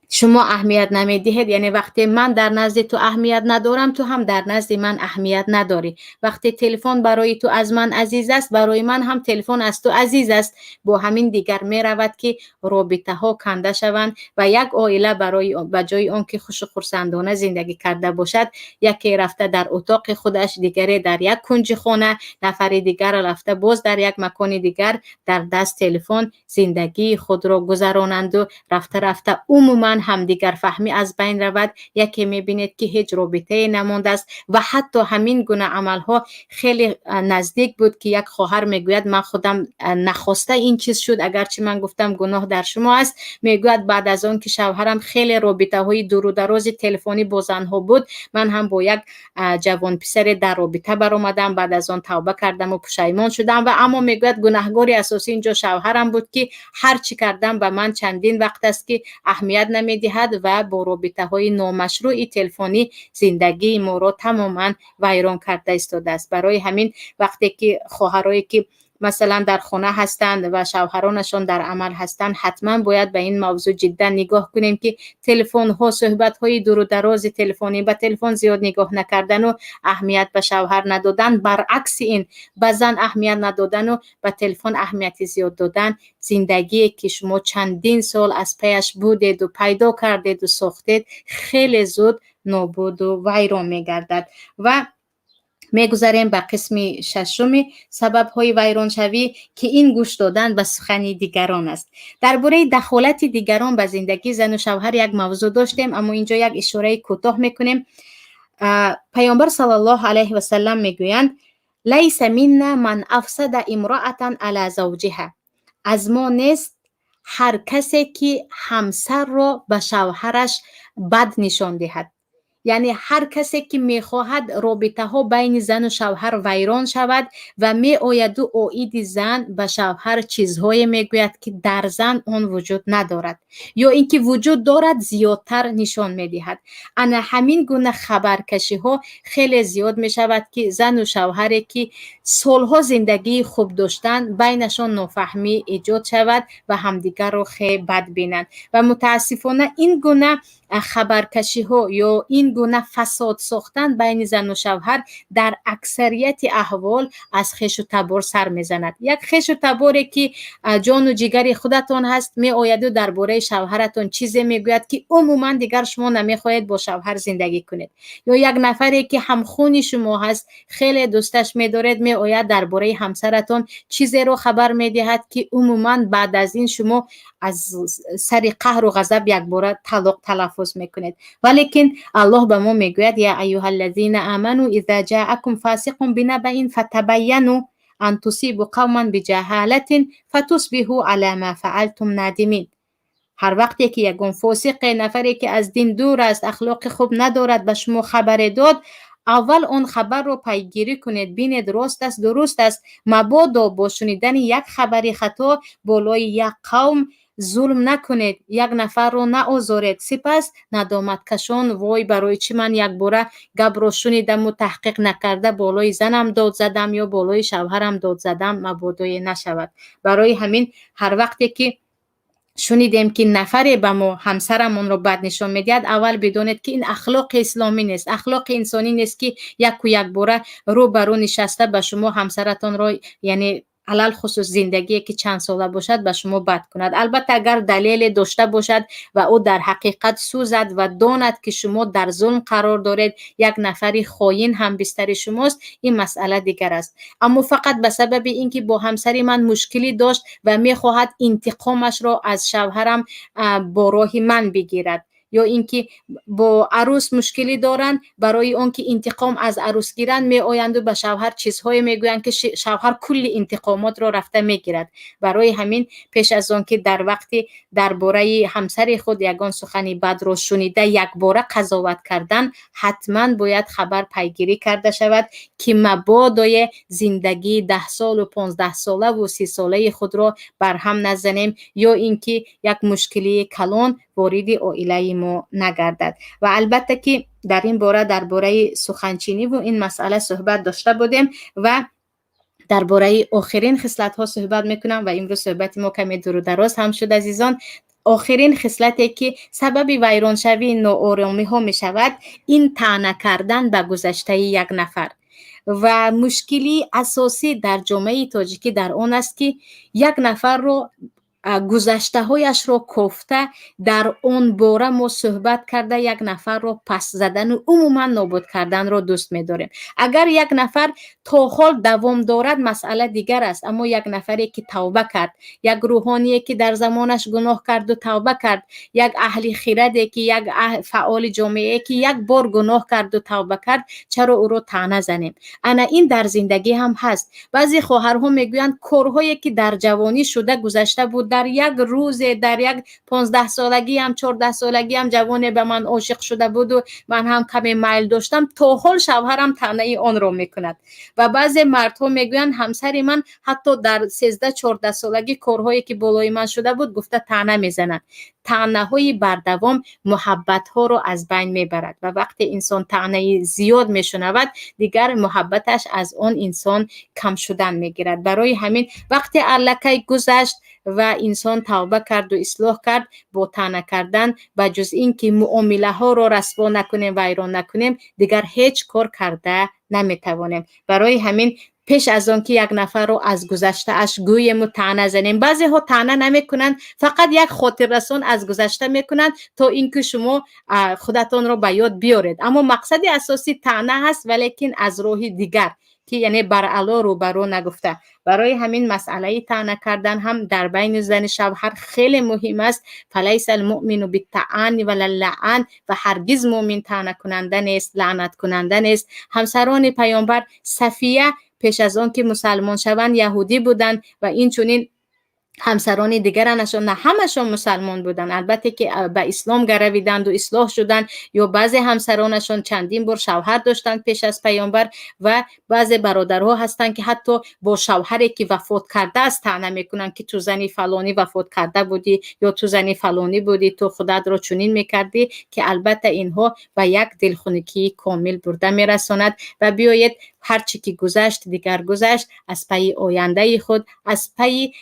Шумо аҳамият намедиҳед, яъне вақте ман дар назди ту аҳамият надорам, ту ҳам дар назди ман аҳамият надорӣ. Вақте телефон барои ту аз ман азиз аст, барои ман ҳам телефон аз ту азиз аст. Бо ҳамин дигар меравад, ки робитаҳо канда шаванд ва як оила барои ба ҷои он ки хушу хурсандона зиндагӣ карда бошад, яке рафта дар утоқи худаш, дигаре дар як кунҷи хона, нафари дигар рафта боз дар як макони дигар дар даст телефон зиндагии худро гузаронанду рафта рафта умуман ҳамдигарфаҳмӣ аз байн равад. Яке мебинед, ки ҳеҷ робитае намондааст ва ҳатто ҳамин гуна амалҳо хеле наздик буд, ки як хоҳар мегӯяд: «Ман худам нахоста ин чиз шуд, агарчи ман гуфтам, гуноҳ дар шумо аст». Мегӯяд, баъд аз он ки шавҳарам хеле робитаҳои дуру дарози телефонӣ бо занҳо буд, ман ҳам бо як ҷавонписаре дар робита баромадам. Баъд аз он тавба кардаму пушаймон шудам. Ва аммо, мегӯяд, гунаҳгори асосӣ инҷо шавҳарам буд, ки ҳар чӣ кардам, ба ман чандин вақт аст, ки аҳамият намедиҳад ва бо робитаҳои номашрӯи телефонӣ зиндагии моро тамоман вайрон карда истодааст. Барои ҳамин, вақте ки хоҳарое ки масалан дар хона ҳастанд ва шавҳаронашон дар амал ҳастанд, ҳатман бояд ба ин мавзӯъ ҷиддан нигоҳ кунем, ки телефонҳо, суҳбатҳои дуру дарози телефонӣ, ба телефон зиёд нигоҳ накардану аҳамият ба шавҳар надодан, баръакси ин, ба зан аҳамият надодану ба телефон аҳамияти зиёд додан, зиндагие ки шумо чандин сол аз паяш будеду пайдо кардеду сохтед, хеле зуд нобуду вайрон мегардад. Ва мегузарем ба қисми шашуми сабабҳои вайроншавӣ, ки ин гӯш додан ба сухани дигарон аст. Дар бораи дахолати дигарон ба зиндагии зану шавҳар як мавзӯъ доштем, аммо инҷо як ишораи кӯтоҳ мекунем. Паёмбар саллаллоҳу алайҳи васаллам мегӯянд: «ليس منا من أفسد امرأة على زوجها». Аз мо нест ҳар касе ки ҳамсарро ба шавҳараш бад нишон диҳад. Яъне ҳар касе ки мехоҳад робитаҳо байни зану шавҳар вайрон шавад ва меояду оиди зан ба шавҳар чизҳое мегӯяд, ки дар зан он вуҷуд надорад ё ин ки вуҷуд дорад, зиёдтар нишон медиҳад. Ана ҳамин гуна хабаркашиҳо хеле зиёд мешавад, ки зану шавҳаре ки солҳо зиндагии хуб доштанд, байнашон нофаҳмӣ эҷод шавад ва ҳамдигарро хеле бад бинанд. Ва мутаассифона, ин гуна хабаркашиҳо ё ин гуна фасод сохтан байни зану шавҳар дар аксарияти аҳвол аз хешу табор сар мезанад. Як хешу таборе ки ҷону ҷигари худатон ҳаст, меояду дар бораи шавҳаратон чизе мегӯяд, ки умуман дигар шумо намехоҳед бо шавҳар зиндагӣ кунед. Ё як нафаре ки ҳамхуни шумо ҳаст, хеле дӯсташ медоред, меояд, дар бораи ҳамсаратон чизеро хабар медиҳад, ки умуман баъд аз ин шумо аз сари қаҳру ғазаб якбора талоқ талаффуз мекунед. Валекин Аллоҳ ба мо мегӯяд: «يا أيها الذين آمنوا إذا جاءكم فاسق بنبإ فتبينوا أن تصيبوا قوما بجهالة فتصبحوا على ما فعلتم نادمين». Ҳар вақте ки ягон фосиқе, нафаре ки аз дин дур аст, ахлоқи хуб надорад, ба шумо хабаре дод, аввал он хабарро пайгирӣ кунед, бинед, рост аст, дуруст аст. Мабодо бо шунидани як хабари хато болои як қавм зулм накунед, як нафарро наозоред, сипас надоматкашон: «Вой, барои чӣ ман якбора гапро шунидаму таҳқиқ накарда болои занам дод задам ё болои шавҳарам дод задам?» Мабодое нашавад. Барои ҳамин, ҳар вақте ки шунидем, ки нафаре ба мо ҳамсарамонро бад нишон медиҳад, аввал бидонед, ки ин ахлоқи исломӣ нест, ахлоқи инсонӣ нест, ки яку якбора рӯ ба рӯ нишаста ба шумо ҳамсаратонро, яъне алалхусус зиндагие ки чанд сола бошад, ба шумо бад кунад. Албатта, агар далеле дошта бошад ва ӯ дар ҳақиқат сӯзад ва донад, ки шумо дар зулм қарор доред, як нафари хоин ҳамбистари шумост, ин масъала дигар аст. Аммо фақат ба сабаби ин ки бо ҳамсари ман мушкилӣ дошт ва мехоҳад интиқомашро аз шавҳарам бо роҳи ман бигирад, ё ин ки бо арӯс мушкилӣ доранд, барои он ки интиқом аз арӯс гиранд, меоянду ба шавҳар чизҳое мегӯянд, ки шавҳар кулли интиқомотро рафта мегирад. Барои ҳамин, пеш аз он ки дар вақти дар бораи ҳамсари худ ягон сухани бадро шунида якбора қазоват кардан, ҳатман бояд хабар пайгирӣ карда шавад, ки мабодое зиндагии 10 солу 15-солаву 30-солаи худро барҳам назанем ё ин ки як мушкилии калон вориди оилаи мо нагардад. Ва албатта ки дар ин бора, дар бораи суханчиниву ин масъала суҳбат дошта будем ва дар бораи охирин хислатҳо суҳбат мекунам. Ва имрӯз суҳбати мо каме дуру дароз ҳам шуд, азизон. Охирин хислате, ки сабаби вайроншавии нооромиҳо мешавад, ин таъна кардан ба гузаштаи як нафар. Ва мушкилии асосӣ дар ҷомеаи тоҷикӣ дар он аст, ки як нафарро гузаштаҳояшро кофта, дар он бора мо суҳбат карда, як нафарро пас задану умуман нобуд карданро дӯст медорем. Агар як нафар то ҳол давом дорад, масъала дигар аст, аммо як нафаре, ки тавба кард, як рӯҳоние, ки дар замонаш гуноҳ карду тавба кард, як аҳли хираде, ки як фаъоли ҷомеае, ки як бор гуноҳ карду тавба кард, чаро ӯро таъна занем? Ана ин дар зиндагӣ ҳам ҳаст. Баъзе хоҳарҳо мегӯянд, корҳое, ки дар ҷавонӣ шуда гузашта буд, дар як рӯзе, дар як 15-солагиам, 14-солагиам ҷавоне ба ман ошиқ шуда буду ман ҳам каме майл доштам, то ҳол шавҳарам таънаи онро мекунад. Ва баъзе мардҳо мегӯянд, ҳамсари ман ҳатто дар 13-14 солагӣ корҳое, ки болои ман шуда буд, гуфта таъна мезанад. Таънаҳои бардавом муҳаббатҳоро аз байн мебарад ва вақте инсон таънаи зиёд мешунавад, дигар муҳаббаташ аз он инсон кам шудан мегирад. Барои ҳамин вақте аллакай гузашт ва инсон тавба карду ислоҳ кард, бо таъна кардан, ба ҷуз ин ки муомилаҳоро расво накунем, вайрон накунем, дигар ҳеҷ кор карда наметавонем. Барои ҳамин пеш аз он ки як нафарро аз гузаштааш гӯему таъна занем, баъзеҳо таъна намекунанд, фақат як хотиррасон аз гузашта мекунанд, то ин ки шумо худатонро ба ёд биёред. Аммо мақсади асосӣ таъна ҳаст, валекин аз роҳи дигар, ки яъне баръало рӯбарӯ нагуфта. Барои ҳамин масъалаи таъна кардан ҳам дар байни зани шавҳар хеле муҳим аст. فليس المؤمن بالطعان ولا اللعان. Ва ҳаргиз мӯмин таънакунанда нест, лаънаткунанда нест. Ҳамсарони паёмбар, Сафия, пеш аз он ки мусалмон шаванд, яҳудӣ буданд ва инчунин ҳамсарони дигаранашон, на ҳамашон мусалмон буданд, албатта, ки ба ислом гаравиданду ислоҳ шуданд. Ё баъзе ҳамсаронашон чандин бор шавҳар доштанд пеш аз паёмбар. Ва баъзе бародарҳо ҳастанд, ки ҳатто бо шавҳаре, ки вафот кардааст, таъна мекунанд, ки ту зани фалонӣ вафот карда будӣ ё ту зани фалонӣ будӣ, ту худатро чунин мекардӣ, ки албатта инҳо ба як дилхунукии комил бурда мерасонад. Ва биёед, ҳарчи ки гузашт, дигар гузашт, аз пайи ояндаи худ, аз пайи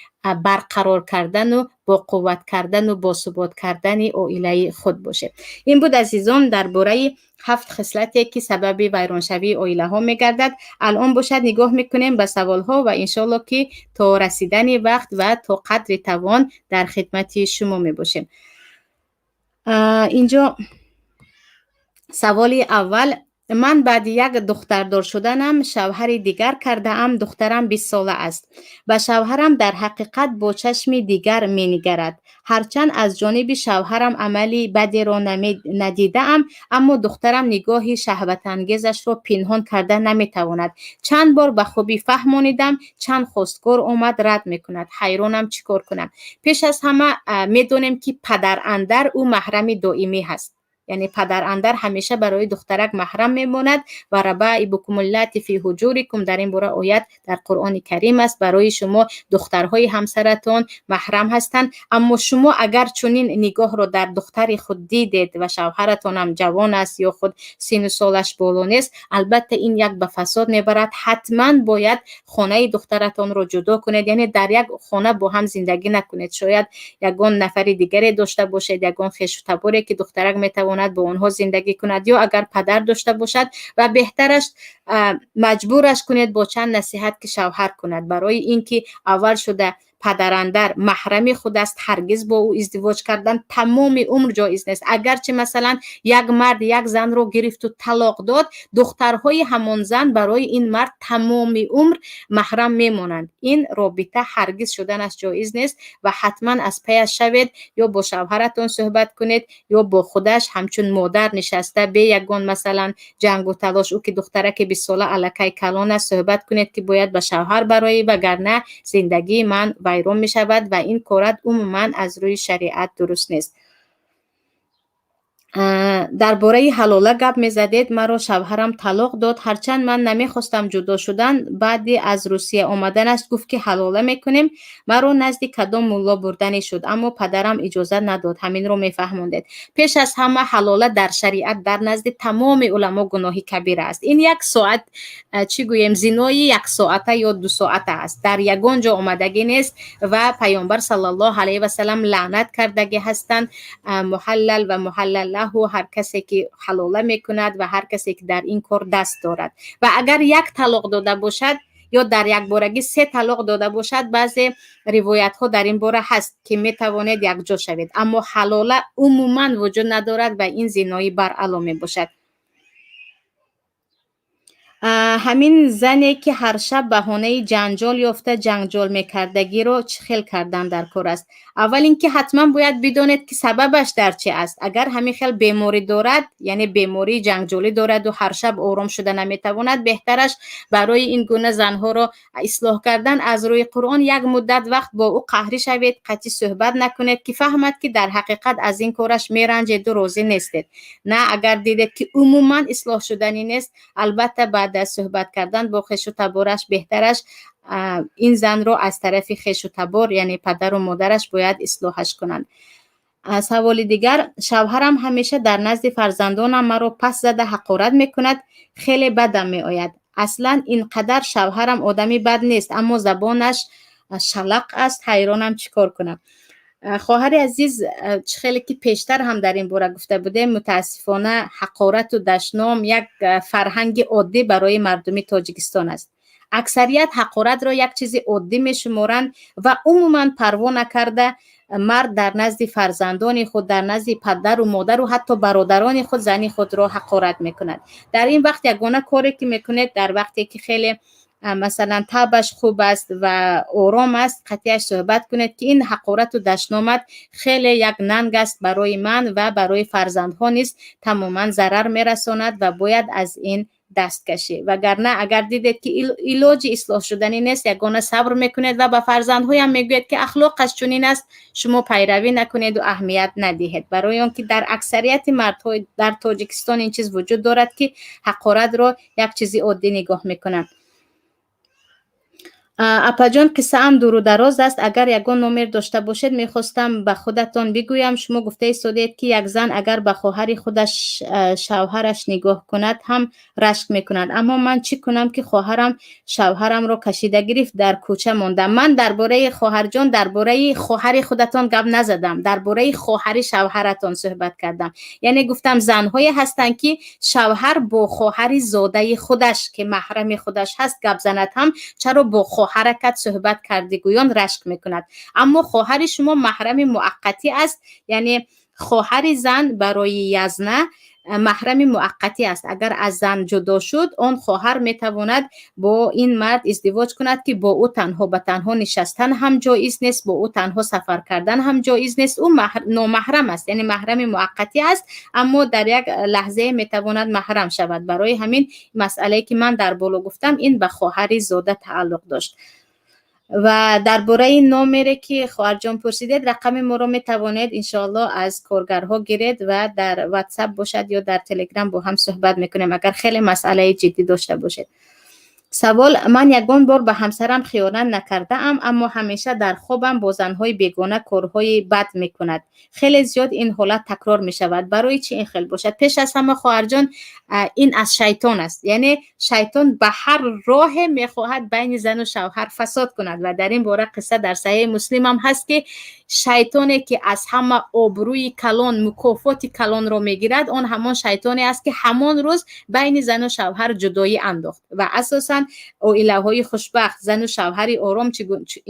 барқарор кардану боқувват кардану босубот кардани оилаи худ бошем. Ин буд, азизон, дар бораи ҳафт хислате, ки сабаби вайроншавии оилаҳо мегардад. Алон бошад, нигоҳ мекунем ба саволҳо ва иншоалло, ки то расидани вақт ва то қадри тавон дар хидмати шумо мебошем. Инҷо саволи аввал: ман баъди як духтардор шуданам шавҳари дигар кардаам. Духтарам 20-сола аст. Ба шавҳарам дар ҳақиқат бо чашми дигар менигарад. Ҳарчанд аз ҷониби шавҳарам амали бадеро надидаам, аммо духтарам нигоҳи шаҳватангезашро пинҳон карда наметавонад. Чанд бор ба хубӣ фаҳмонидам, чанд хостгор омад, рад мекунад. Ҳайронам, чӣ кор кунам? Пеш аз ҳама, медонем, ки падарандар ӯ маҳрами доимӣ ҳаст, яъне падарандар ҳамеша барои духтарак маҳрам мемонад. وربائبكم اللاتي في حجوركم, дар ин бора оят дар Қуръони Карим аст. Барои шумо духтарҳои ҳамсаратон маҳрам ҳастанд. Аммо шумо агар чунин нигоҳро дар духтари худ дидед ва шавҳаратонам ҷавон аст ё худ сину солаш боло нест, албатта, ин як ба фасод мебарад. Ҳатман бояд хонаи духтаратонро ҷудо кунед, яъне дар як хона бо ҳам зиндагӣ накунед. Шояд ягон нафари дигаре дошта бошед, ягон хешу таборе, ки духтарак метавонад бо онҳо зиндагӣ кунад, ё агар падар дошта бошад. Ва беҳтараш, маҷбураш кунед бо чанд насиҳат, ки шавҳар кунад, барои ин ки аввал шуда падарандар маҳрами худ аст. Ҳаргиз бо ӯ издивоҷ кардан тамоми умр ҷоиз нест. Агарчи, масалан, як мард як занро гирифту талоқ дод, духтарҳои ҳамон зан барои ин мард тамоми умр маҳрам мемонанд. Ин робита ҳаргиз шуданаш ҷоиз нест ва ҳатман аз паяш шавед, ё бо шавҳаратон суҳбат кунед, ё бо худаш ҳамчун модар нишаста, бе ягон, масалан, ҷангу талош, ӯ ки духтараки 20-сола аллакай калон аст, суҳбат кунед, ки бояд ба шавҳар бароӣ, вагарна зиндагии ман вайрон мешавад ва ин корат умуман аз рӯи шариат дуруст нест. Дар бораи ҳалола гап мезадед. Маро шавҳарам талоқ дод, ҳарчанд ман намехостам ҷудо шудан. Баъди аз Русия омаданаш гуфт, ки ҳалола мекунем. Маро назди кадом мулло бурданӣ шуд, аммо падарам иҷозат надод. Ҳаминро мефаҳмондед. Пеш аз ҳама, ҳалола дар шариат, дар назди тамоми уламо гуноҳи кабира аст. Ин як соат, чӣ гӯем, зинои яксоата ё дусоата аст, дар ягон ҷо омадагӣ нест ва Паёмбар саллаллоҳу алайҳи васалам лаънат кардагӣ ҳастанд муҳаллал ва муҳаллал лаҳу, ҳар касе ки ҳалола мекунад ва ҳар касе ки дар ин кор даст дорад. Ва агар як талоқ дода бошад ё дар якборагӣ се талоқ дода бошад, баъзе ривоятҳо дар ин бора ҳаст, ки метавонед якҷо шавед, аммо ҳалола умуман вуҷуд надорад ва ин зинои баръало мебошад. Ҳамин зане, ки ҳар шаб баҳонаи ҷанҷол ёфта ҷанҷол мекардагиро чӣ хел кардан дар кор аст? Аввал ин ки ҳатман бояд бидонед, ки сабабаш дар чӣ аст. Агар ҳамин хел беморӣ дорад, яъне бемории ҷанҷолӣ дораду ҳар шаб ором шуда наметавонад, беҳтараш барои ин гуна занҳоро ислоҳ кардан аз рӯи Қуръон як муддат вақт бо ӯ қаҳрӣ шавед, қатъӣ суҳбат накунед, ки фаҳмад, ки дар ҳақиқат аз ин кораш меранҷеду розӣ нестед. На, агар дидед, ки умуман ислоҳ шуданӣ нест, албатта, баъд аз суҳбат кардан бо хешу табораш, беҳтараш ин занро аз тарафи хешу табор, яъне падару модараш, бояд ислоҳаш кунанд. Саволи дигар: шавҳарам ҳамеша дар назди фарзандонам маро пас зада ҳақорат мекунад, хеле бадам меояд. Аслан ин қадар шавҳарам одами бад нест, аммо забонаш шалақ аст. Ҳайронам, чӣ кор кунам? Хоҳари азиз, чӣ хеле ки пештар ҳам дар ин бора гуфта будем, мутаассифона, ҳақорату дашном як фарҳанги оддӣ барои мардуми Тоҷикистон аст. Аксарият ҳақоратро як чизи оддӣ мешуморанд ва умуман парво накарда, мард дар назди фарзандони худ, дар назди падару модару ҳатто бародарони худ зани худро ҳақорат мекунад. Дар ин вақт ягона коре ки мекунед, дар вақте ки хеле, масалан, табаш хуб аст ва ором аст, қатъияш суҳбат кунед, ки ин ҳақорату дашномат хеле як нанг аст барои ман ва барои фарзандҳо низ тамоман зарар мерасонад ва бояд аз ин даст кашӣ. Вагарна, агар дидед, ки илоҷи ислоҳ шуданӣ нест, ягона сабр мекунед ва ба фарзандҳоям мегӯед, ки ахлоқаш чунин аст, шумо пайравӣ накунеду аҳамият надиҳед, барои он ки дар аксарияти мардҳо дар Тоҷикистон ин чиз вуҷуд дорад, ки ҳақоратро як чизи оддӣ нигоҳ мекунанд. Апаҷон, қиссаам дуру дароз аст. Агар ягон номер дошта бошед, мехостам ба худатон бигӯям. Шумо гуфта истодед, ки як зан агар ба хоҳари худаш шавҳараш нигоҳ кунад ҳам рашк мекунад. Аммо ман чӣ кунам, ки хоҳарам шавҳарамро кашида гирифт, дар кӯча мондам? Ман дар бораи, хоҳарҷон, дар бораи хоҳари худатон гап назадам, дар бораи хоҳари шавҳаратон суҳбат кардам. Яъне гуфтам, занҳое ҳастанд, ки шавҳар бо хоҳари зодаи худаш, ки маҳрами худаш ҳаст, гап занад ҳам, чаро бо хоҳаракат суҳбат кардӣ гӯён рашк мекунад. Аммо хоҳари шумо маҳрами муаққатӣ аст, яъне хоҳари зан барои язна маҳрами муаққатӣ аст. Агар аз зан ҷудо шуд, он хоҳар метавонад бо ин мард издивоҷ кунад, ки бо ӯ танҳо ба танҳо нишастан ҳам ҷоиз нест, бо ӯ танҳо сафар кардан ҳам ҷоиз нест. Ӯ номаҳрам аст, яъне маҳрами муаққатӣ аст, аммо дар як лаҳзае метавонад маҳрам шавад. Барои ҳамин масъалае, ки ман дар боло гуфтам, ин ба хоҳари зода тааллуқ дошт. Ва дар бораи номере, ки хоҳарҷон пурсидед, рақами моро метавонед, иншоалло, аз коргарҳо гиред ва дар Ватсап бошад ё дар Телеграм бо ҳам суҳбат мекунем, агар хеле масъалаи ҷиддӣ дошта бошед. Савол: ман ягон бор ба ҳамсарам хиёнат накардаам, аммо ҳамеша дар хобам бо занҳои бегона корҳои бад мекунад. Хеле зиёд ин ҳолат такрор мешавад. Барои чӣ ин хел бошад? Пеш аз ҳама, хоҳарҷон, ин аз шайтон аст, яъне шайтон ба ҳар роҳе мехоҳад байни зану шавҳар фасод кунад. Ва дар ин бора қисса дар Саҳеҳи Муслимам ҳаст, ки шайтоне, ки аз ҳама обрӯи калон, мукофоти калонро мегирад, он ҳамон шайтоне аст, ки ҳамон рӯз байни зану шавҳар ҷудоӣ андохт. Ва асосан оилаҳои хушбахт, зану шавҳари ором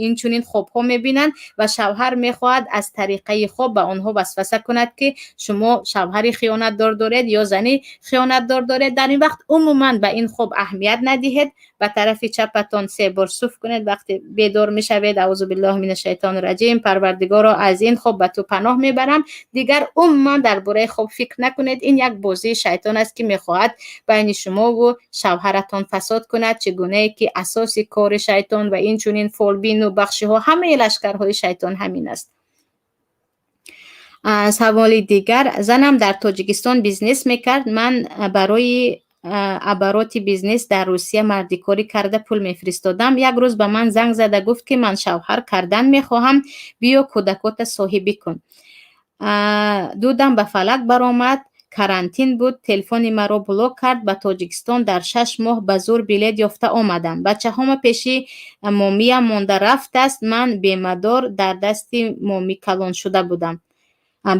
инчунин хобҳо мебинанд ва шавҳар мехоҳад аз тариқаи хоб ба онҳо васваса кунад, ки шумо шавҳари хиёнатдор доред ё зани хиёнатдор доред. Дар ин вақт умуман ба ин хоб аҳамият надиҳед. Ба тарафи чапатон се бор суф кунед вақте бедор мешавед: «Аузу биллоҳи мина шайтони раҷим, Парвардигоро, аз ин хоб ба ту паноҳ мебарам». Дигар умуман дар бораи хоб фикр накунед. Ин як бозии шайтон аст, ки мехоҳад байни шумову шавҳаратон фасод кунад, чӣ гунае ки асоси кори шайтон ва инчунин фолбину бахшиҳо, ҳамаи лашкарҳои шайтон ҳамин аст. Саволи дигар: занам дар Тоҷикистон бизнес мекард. Ман барои обороти бизнес дар Русия мардикорӣ карда пул мефиристодам. Як рӯз ба ман занг зада гуфт, ки ман шавҳар кардан мехоҳам, биё, кӯдакота соҳибӣ кун. Дудам ба фалак баромад. Карантин буд, телефони маро блок кард. Ба Тоҷикистон дар 6 моҳ ба зур билет ёфта омадам. Бачаҳома пеши момиям монда рафтааст. Ман бемадор дар дасти момӣ калон шуда будам,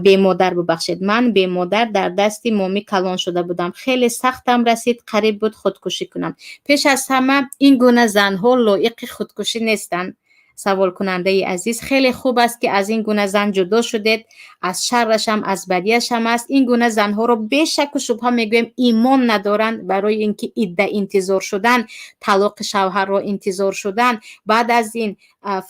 бемодар, бубахшед, ман бемодар дар дасти момӣ калон шуда будам. Хеле сахтам расид, қариб буд худкушӣ кунам. Пеш аз ҳама, ин гуна занҳо лоиқи худкушӣ нестанд. Саволкунандаи азиз, хеле хуб аст, ки аз ин гуна зан ҷудо шудед. Аз шаррашам, аз бадиашам аст. Ин гуна занҳоро бешаку шубҳа мегӯем, имон надоранд, барои ин ки идда интизор шудан, талоқи шавҳарро интизор шудан, баъд аз ин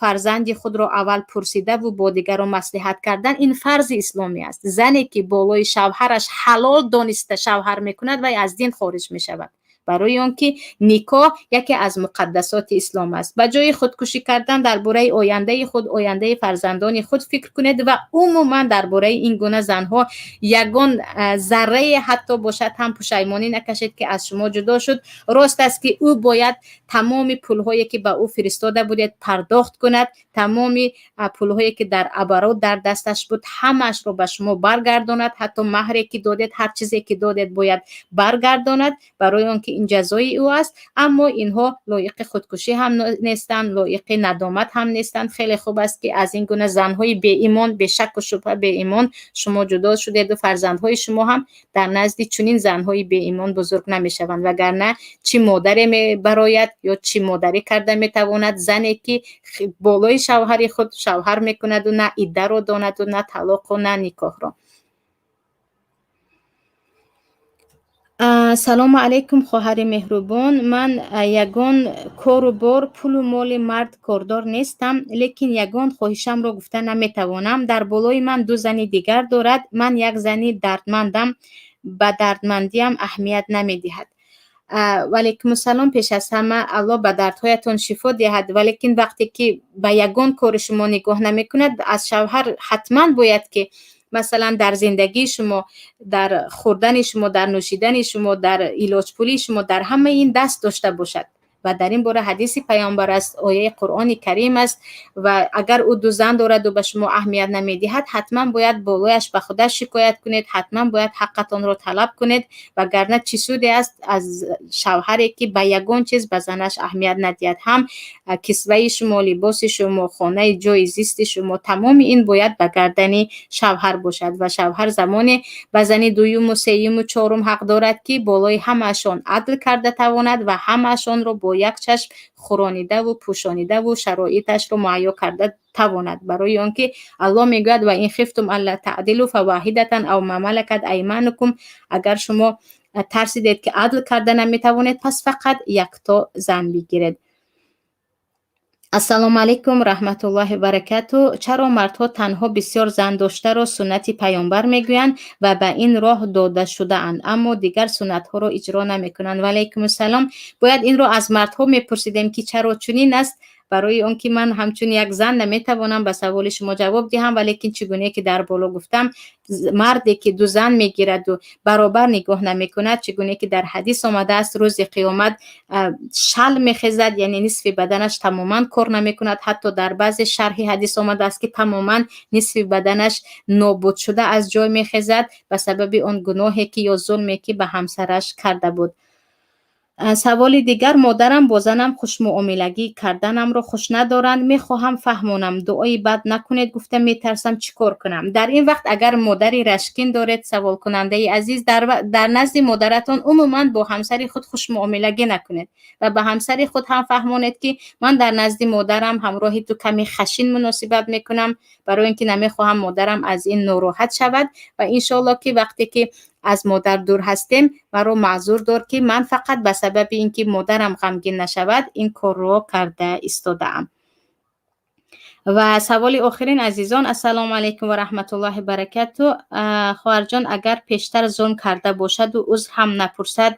фарзанди худро аввал пурсидаву бо дигарон маслиҳат кардан, ин фарзи исломӣ аст. Зане ки болои шавҳараш ҳалол дониста шавҳар мекунад, вай аз дин хориҷ мешавад, барои он ки никоҳ яке аз муқаддасоти ислом аст. Ба ҷои худкушӣ кардан дар бораи ояндаи худ, ояндаи фарзандони худ фикр кунед ва умуман дар бораи ин гуна занҳо ягон заррае ҳатто бошад ҳам пушаймонӣ накашед, ки аз шумо ҷудо шуд. Рост аст, ки ӯ бояд тамоми пулҳое, ки ба ӯ фиристода будед, пардохт кунад. Тамоми пулҳое, ки дар оборот дар дасташ буд, ҳамаашро ба шумо баргардонад. Ҳатто маҳре ки додед, ҳар чизе ки додед, бояд баргардонад, барои он ки ин ҷазои ӯ аст. Аммо инҳо лоиқи худкушӣ ҳам нестанд, лоиқи надомат ҳам нестанд. Хеле хуб аст, ки аз ин гуна занҳои беимон, бешаку шубҳа беимон, шумо ҷудо шудеду фарзандҳои шумо ҳам дар назди чунин занҳои беимон бузург намешаванд. Вагарна чӣ модаре мебарояд ё чӣ модарӣ карда метавонад зане, ки болои шавҳари худ шавҳар мекунаду на иддаро донаду, на талоқу, на никоҳро? Салому алайкум, хоҳари меҳрубон. Ман ягон кору бор, пулу моли мард кордор нестам, лекин ягон хоҳишамро гуфта наметавонам. Дар болои ман ду зани дигар дорад. Ман як зани дардмандам, ба дардмандиам аҳамият намедиҳад. Ваалайкумуссалом. Пеш аз ҳама, Аллоҳ ба дардҳоятон шифо диҳад. Валекин вақте ки ба ягон кори шумо нигоҳ намекунад, аз шавҳар ҳатман бояд ки, масалан, дар зиндагии шумо, дар хӯрдани шумо, дар нӯшидани шумо, дар илоҷпулии шумо, дар ҳамаи ин даст дошта бошад. Ва дар ин бора ҳадиси паёмбар аст, ояи Қуръони Карим аст. Ва агар ӯ ду зан дораду ба шумо аҳамият намедиҳад, ҳатман бояд болояш ба худаш шикоят кунед, ҳатман бояд ҳаққатонро талаб кунед. Вагарна чӣ суде аст аз шавҳаре, ки ба ягон чиз ба занаш аҳамият надиҳад? Ҳам кисваи шумо, либоси шумо, хонаи ҷои зисти шумо, тамоми ин бояд ба гардани шавҳар бошад. Ва шавҳар замоне ба зани дуюму сеюму чорум ҳақ дорад, ки болои ҳамаашон адл карда тавонад ва ҳамаашонро бо як чашм хӯронидаву пӯшонидаву шароиташро муҳайё карда тавонад. Барои он ки Аллоҳ мегӯяд: «Ва ин хифтум алла таъдилу фаваҳидатан ав ма малакат айманукум». Агар шумо тарсидед, ки адл карда наметавонед, пас фақат якто зан бигиред. Ассалому алайкум раҳматуллоҳи баракату. Чаро мардҳо танҳо бисёр зан доштаро суннати паёмбар мегӯянд ва ба ин роҳ дода шудаанд, аммо дигар суннатҳоро иҷро намекунанд? Ва алайкумуссалом. Бояд инро аз мардҳо мепурсидем, ки чаро чунин аст, барои он ки ман ҳамчун як зан наметавонам ба саволи шумо ҷавоб диҳам. Валекин чӣ гуне ки дар боло гуфтам, марде ки ду зан мегираду баробар нигоҳ намекунад, чӣ гуне ки дар ҳадис омадааст, рӯзи қиёмат шал мехезад, яъне нисфи баданаш тамоман кор намекунад. Ҳатто дар баъзе шарҳи ҳадис омадааст, ки тамоман нисфи баданаш нобуд шуда аз ҷой мехезад, ба сабаби он гуноҳе ки ё зулме ки ба ҳамсараш карда буд. Саволи дигар: модарам бо занам хушмуомилагӣ карданамро хуш надоранд. Мехоҳам фаҳмонам, дуои бад накунед гуфта метарсам. Чӣ кор кунам? Дар ин вақт агар модари рашкин доред, саволкунандаи азиз, дар назди модаратон умуман бо ҳамсари худ хушмуомилагӣ накунед ва ба ҳамсари худ ҳам фаҳмонед, ки ман дар назди модарам ҳамроҳи ту каме хашин муносибат мекунам, барои ин ки намехоҳам модарам аз ин нороҳат шавад. Ва иншоалло, ки вақте ки аз модар дур ҳастем, маро маъзур дор, ки ман фақат ба сабаби ин ки модарам ғамгин нашавад, ин корро карда истодаам. Ва саволи охирин, азизон. Ассалому алайкум ва раҳматуллоҳи баракату. Хоҳарҷон, агар пештар зулм карда бошаду узр ҳам напурсад,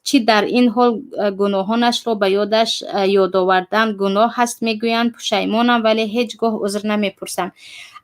чӣ? Дар ин ҳол гуноҳонашро ба ёдаш ёдовардан гуноҳ ҳаст, мегӯянд. Пушаймонам, вале ҳеҷ гоҳ узр намепурсам.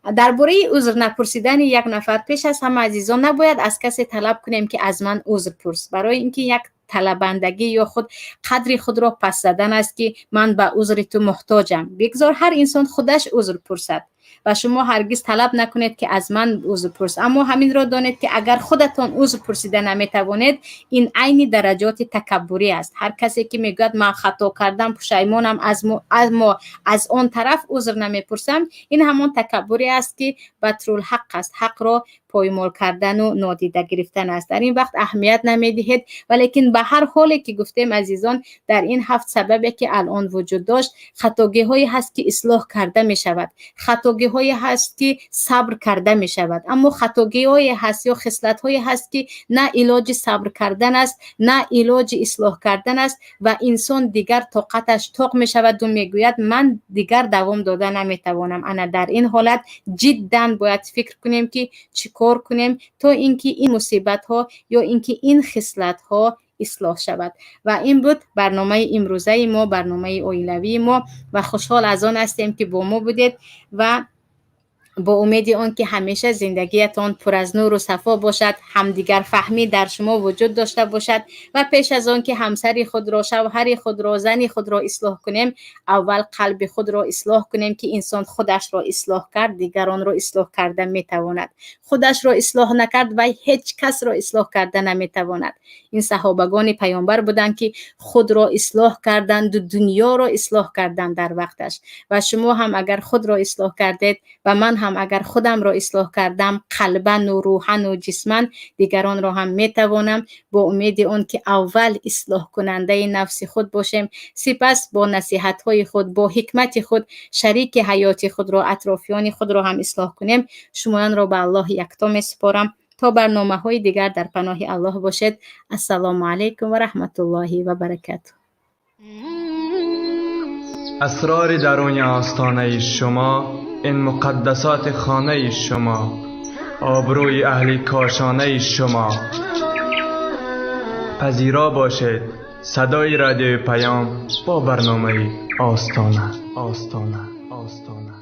Дар бораи узр напурсидани як нафар, пеш аз ҳама, азизон, набояд аз касе талаб кунем, ки аз ман узр пурс, барои ин ки як талабандагӣ ё худ қадри худро пас задан аст, ки ман ба узри ту муҳтоҷам. Бигзор ҳар инсон худаш узр пурсад ва шумо ҳаргиз талаб накунед, ки аз ман узр пурс. Аммо ҳаминро донед, ки агар худатон узр пурсида наметавонед, ин айни дараҷоти такаббурӣ аст. Ҳар касе ки мегӯяд, ман хато кардам, пушаймонам, аммо аз он тараф узр намепурсам, ин ҳамон такаббурӣ аст, ки батрулҳақ аст, ҳақро поймол кардану нодида гирифтан аст. Дар ин вақт аҳамият намедиҳед. Валекин ба ҳар ҳоле ки гуфтем, азизон, дар ин ҳафт сабабе ки алон вуҷуд дошт, хатогиҳое ҳаст, ки ислоҳ карда мешавад, хатогиҳое ҳаст, ки сабр карда мешавад, аммо хатогиҳое ҳаст ё хислатҳое ҳаст, ки на илоҷи сабр кардан аст, на илоҷи ислоҳ кардан аст ва инсон дигар тоқаташ тоқ мешаваду мегӯяд, ман дигар давом дода наметавонам. Ана дар ин ҳолат ҷиддан бояд фикр кунем, ки чӣ кор кунем, то ин ки ин мусибатҳо ё ин ки ин хислатҳо ислоҳ шавад. Ва ин буд барномаи имрӯзаи мо, барномаи оилавии мо, ва хушҳол аз он ҳастем, ки бо мо будед, ва бо умеди он ки ҳамеша зиндагиятон пур аз нуру сафо бошад, ҳамдигарфаҳмӣ дар шумо вуҷуд дошта бошад. Ва пеш аз он ки ҳамсари худро, шавҳари худро, зани худро ислоҳ кунем, аввал қалби худро ислоҳ кунем, ки инсон худашро ислоҳ кард, дигаронро ислоҳ карда метавонад. Худашро ислоҳ накард, вай ҳеҷ касро ислоҳ карда наметавонад. Ин саҳобагони паёмбар буданд, ки худро ислоҳ карданду дунёро ислоҳ карданд дар вақташ. Ва шумо ҳам агар худро ислоҳ кардед ва ман ҳам агар худамро ислоҳ кардам қалбану рӯҳану ҷисман, дигаронро ҳам метавонам. Бо умеди он ки аввал ислоҳкунандаи нафси худ бошем, сипас бо насиҳатҳои худ, бо ҳикмати худ шарики ҳаёти худро, атрофиёни худро ҳам ислоҳ кунем. Шумоёнро ба Аллоҳи якто месупорам. То барномаҳои дигар дар паноҳи Аллоҳ бошед. Ассалому алайкум ва раҳматуллоҳи ва баракатуҳ. Асрори даруни остонаи шумо, ин муқаддасоти хонаи шумо, обрӯи аҳли кошонаи шумо. Пазиро бошед садои радиои Паём бо барномаи Остона, Остона, Остона.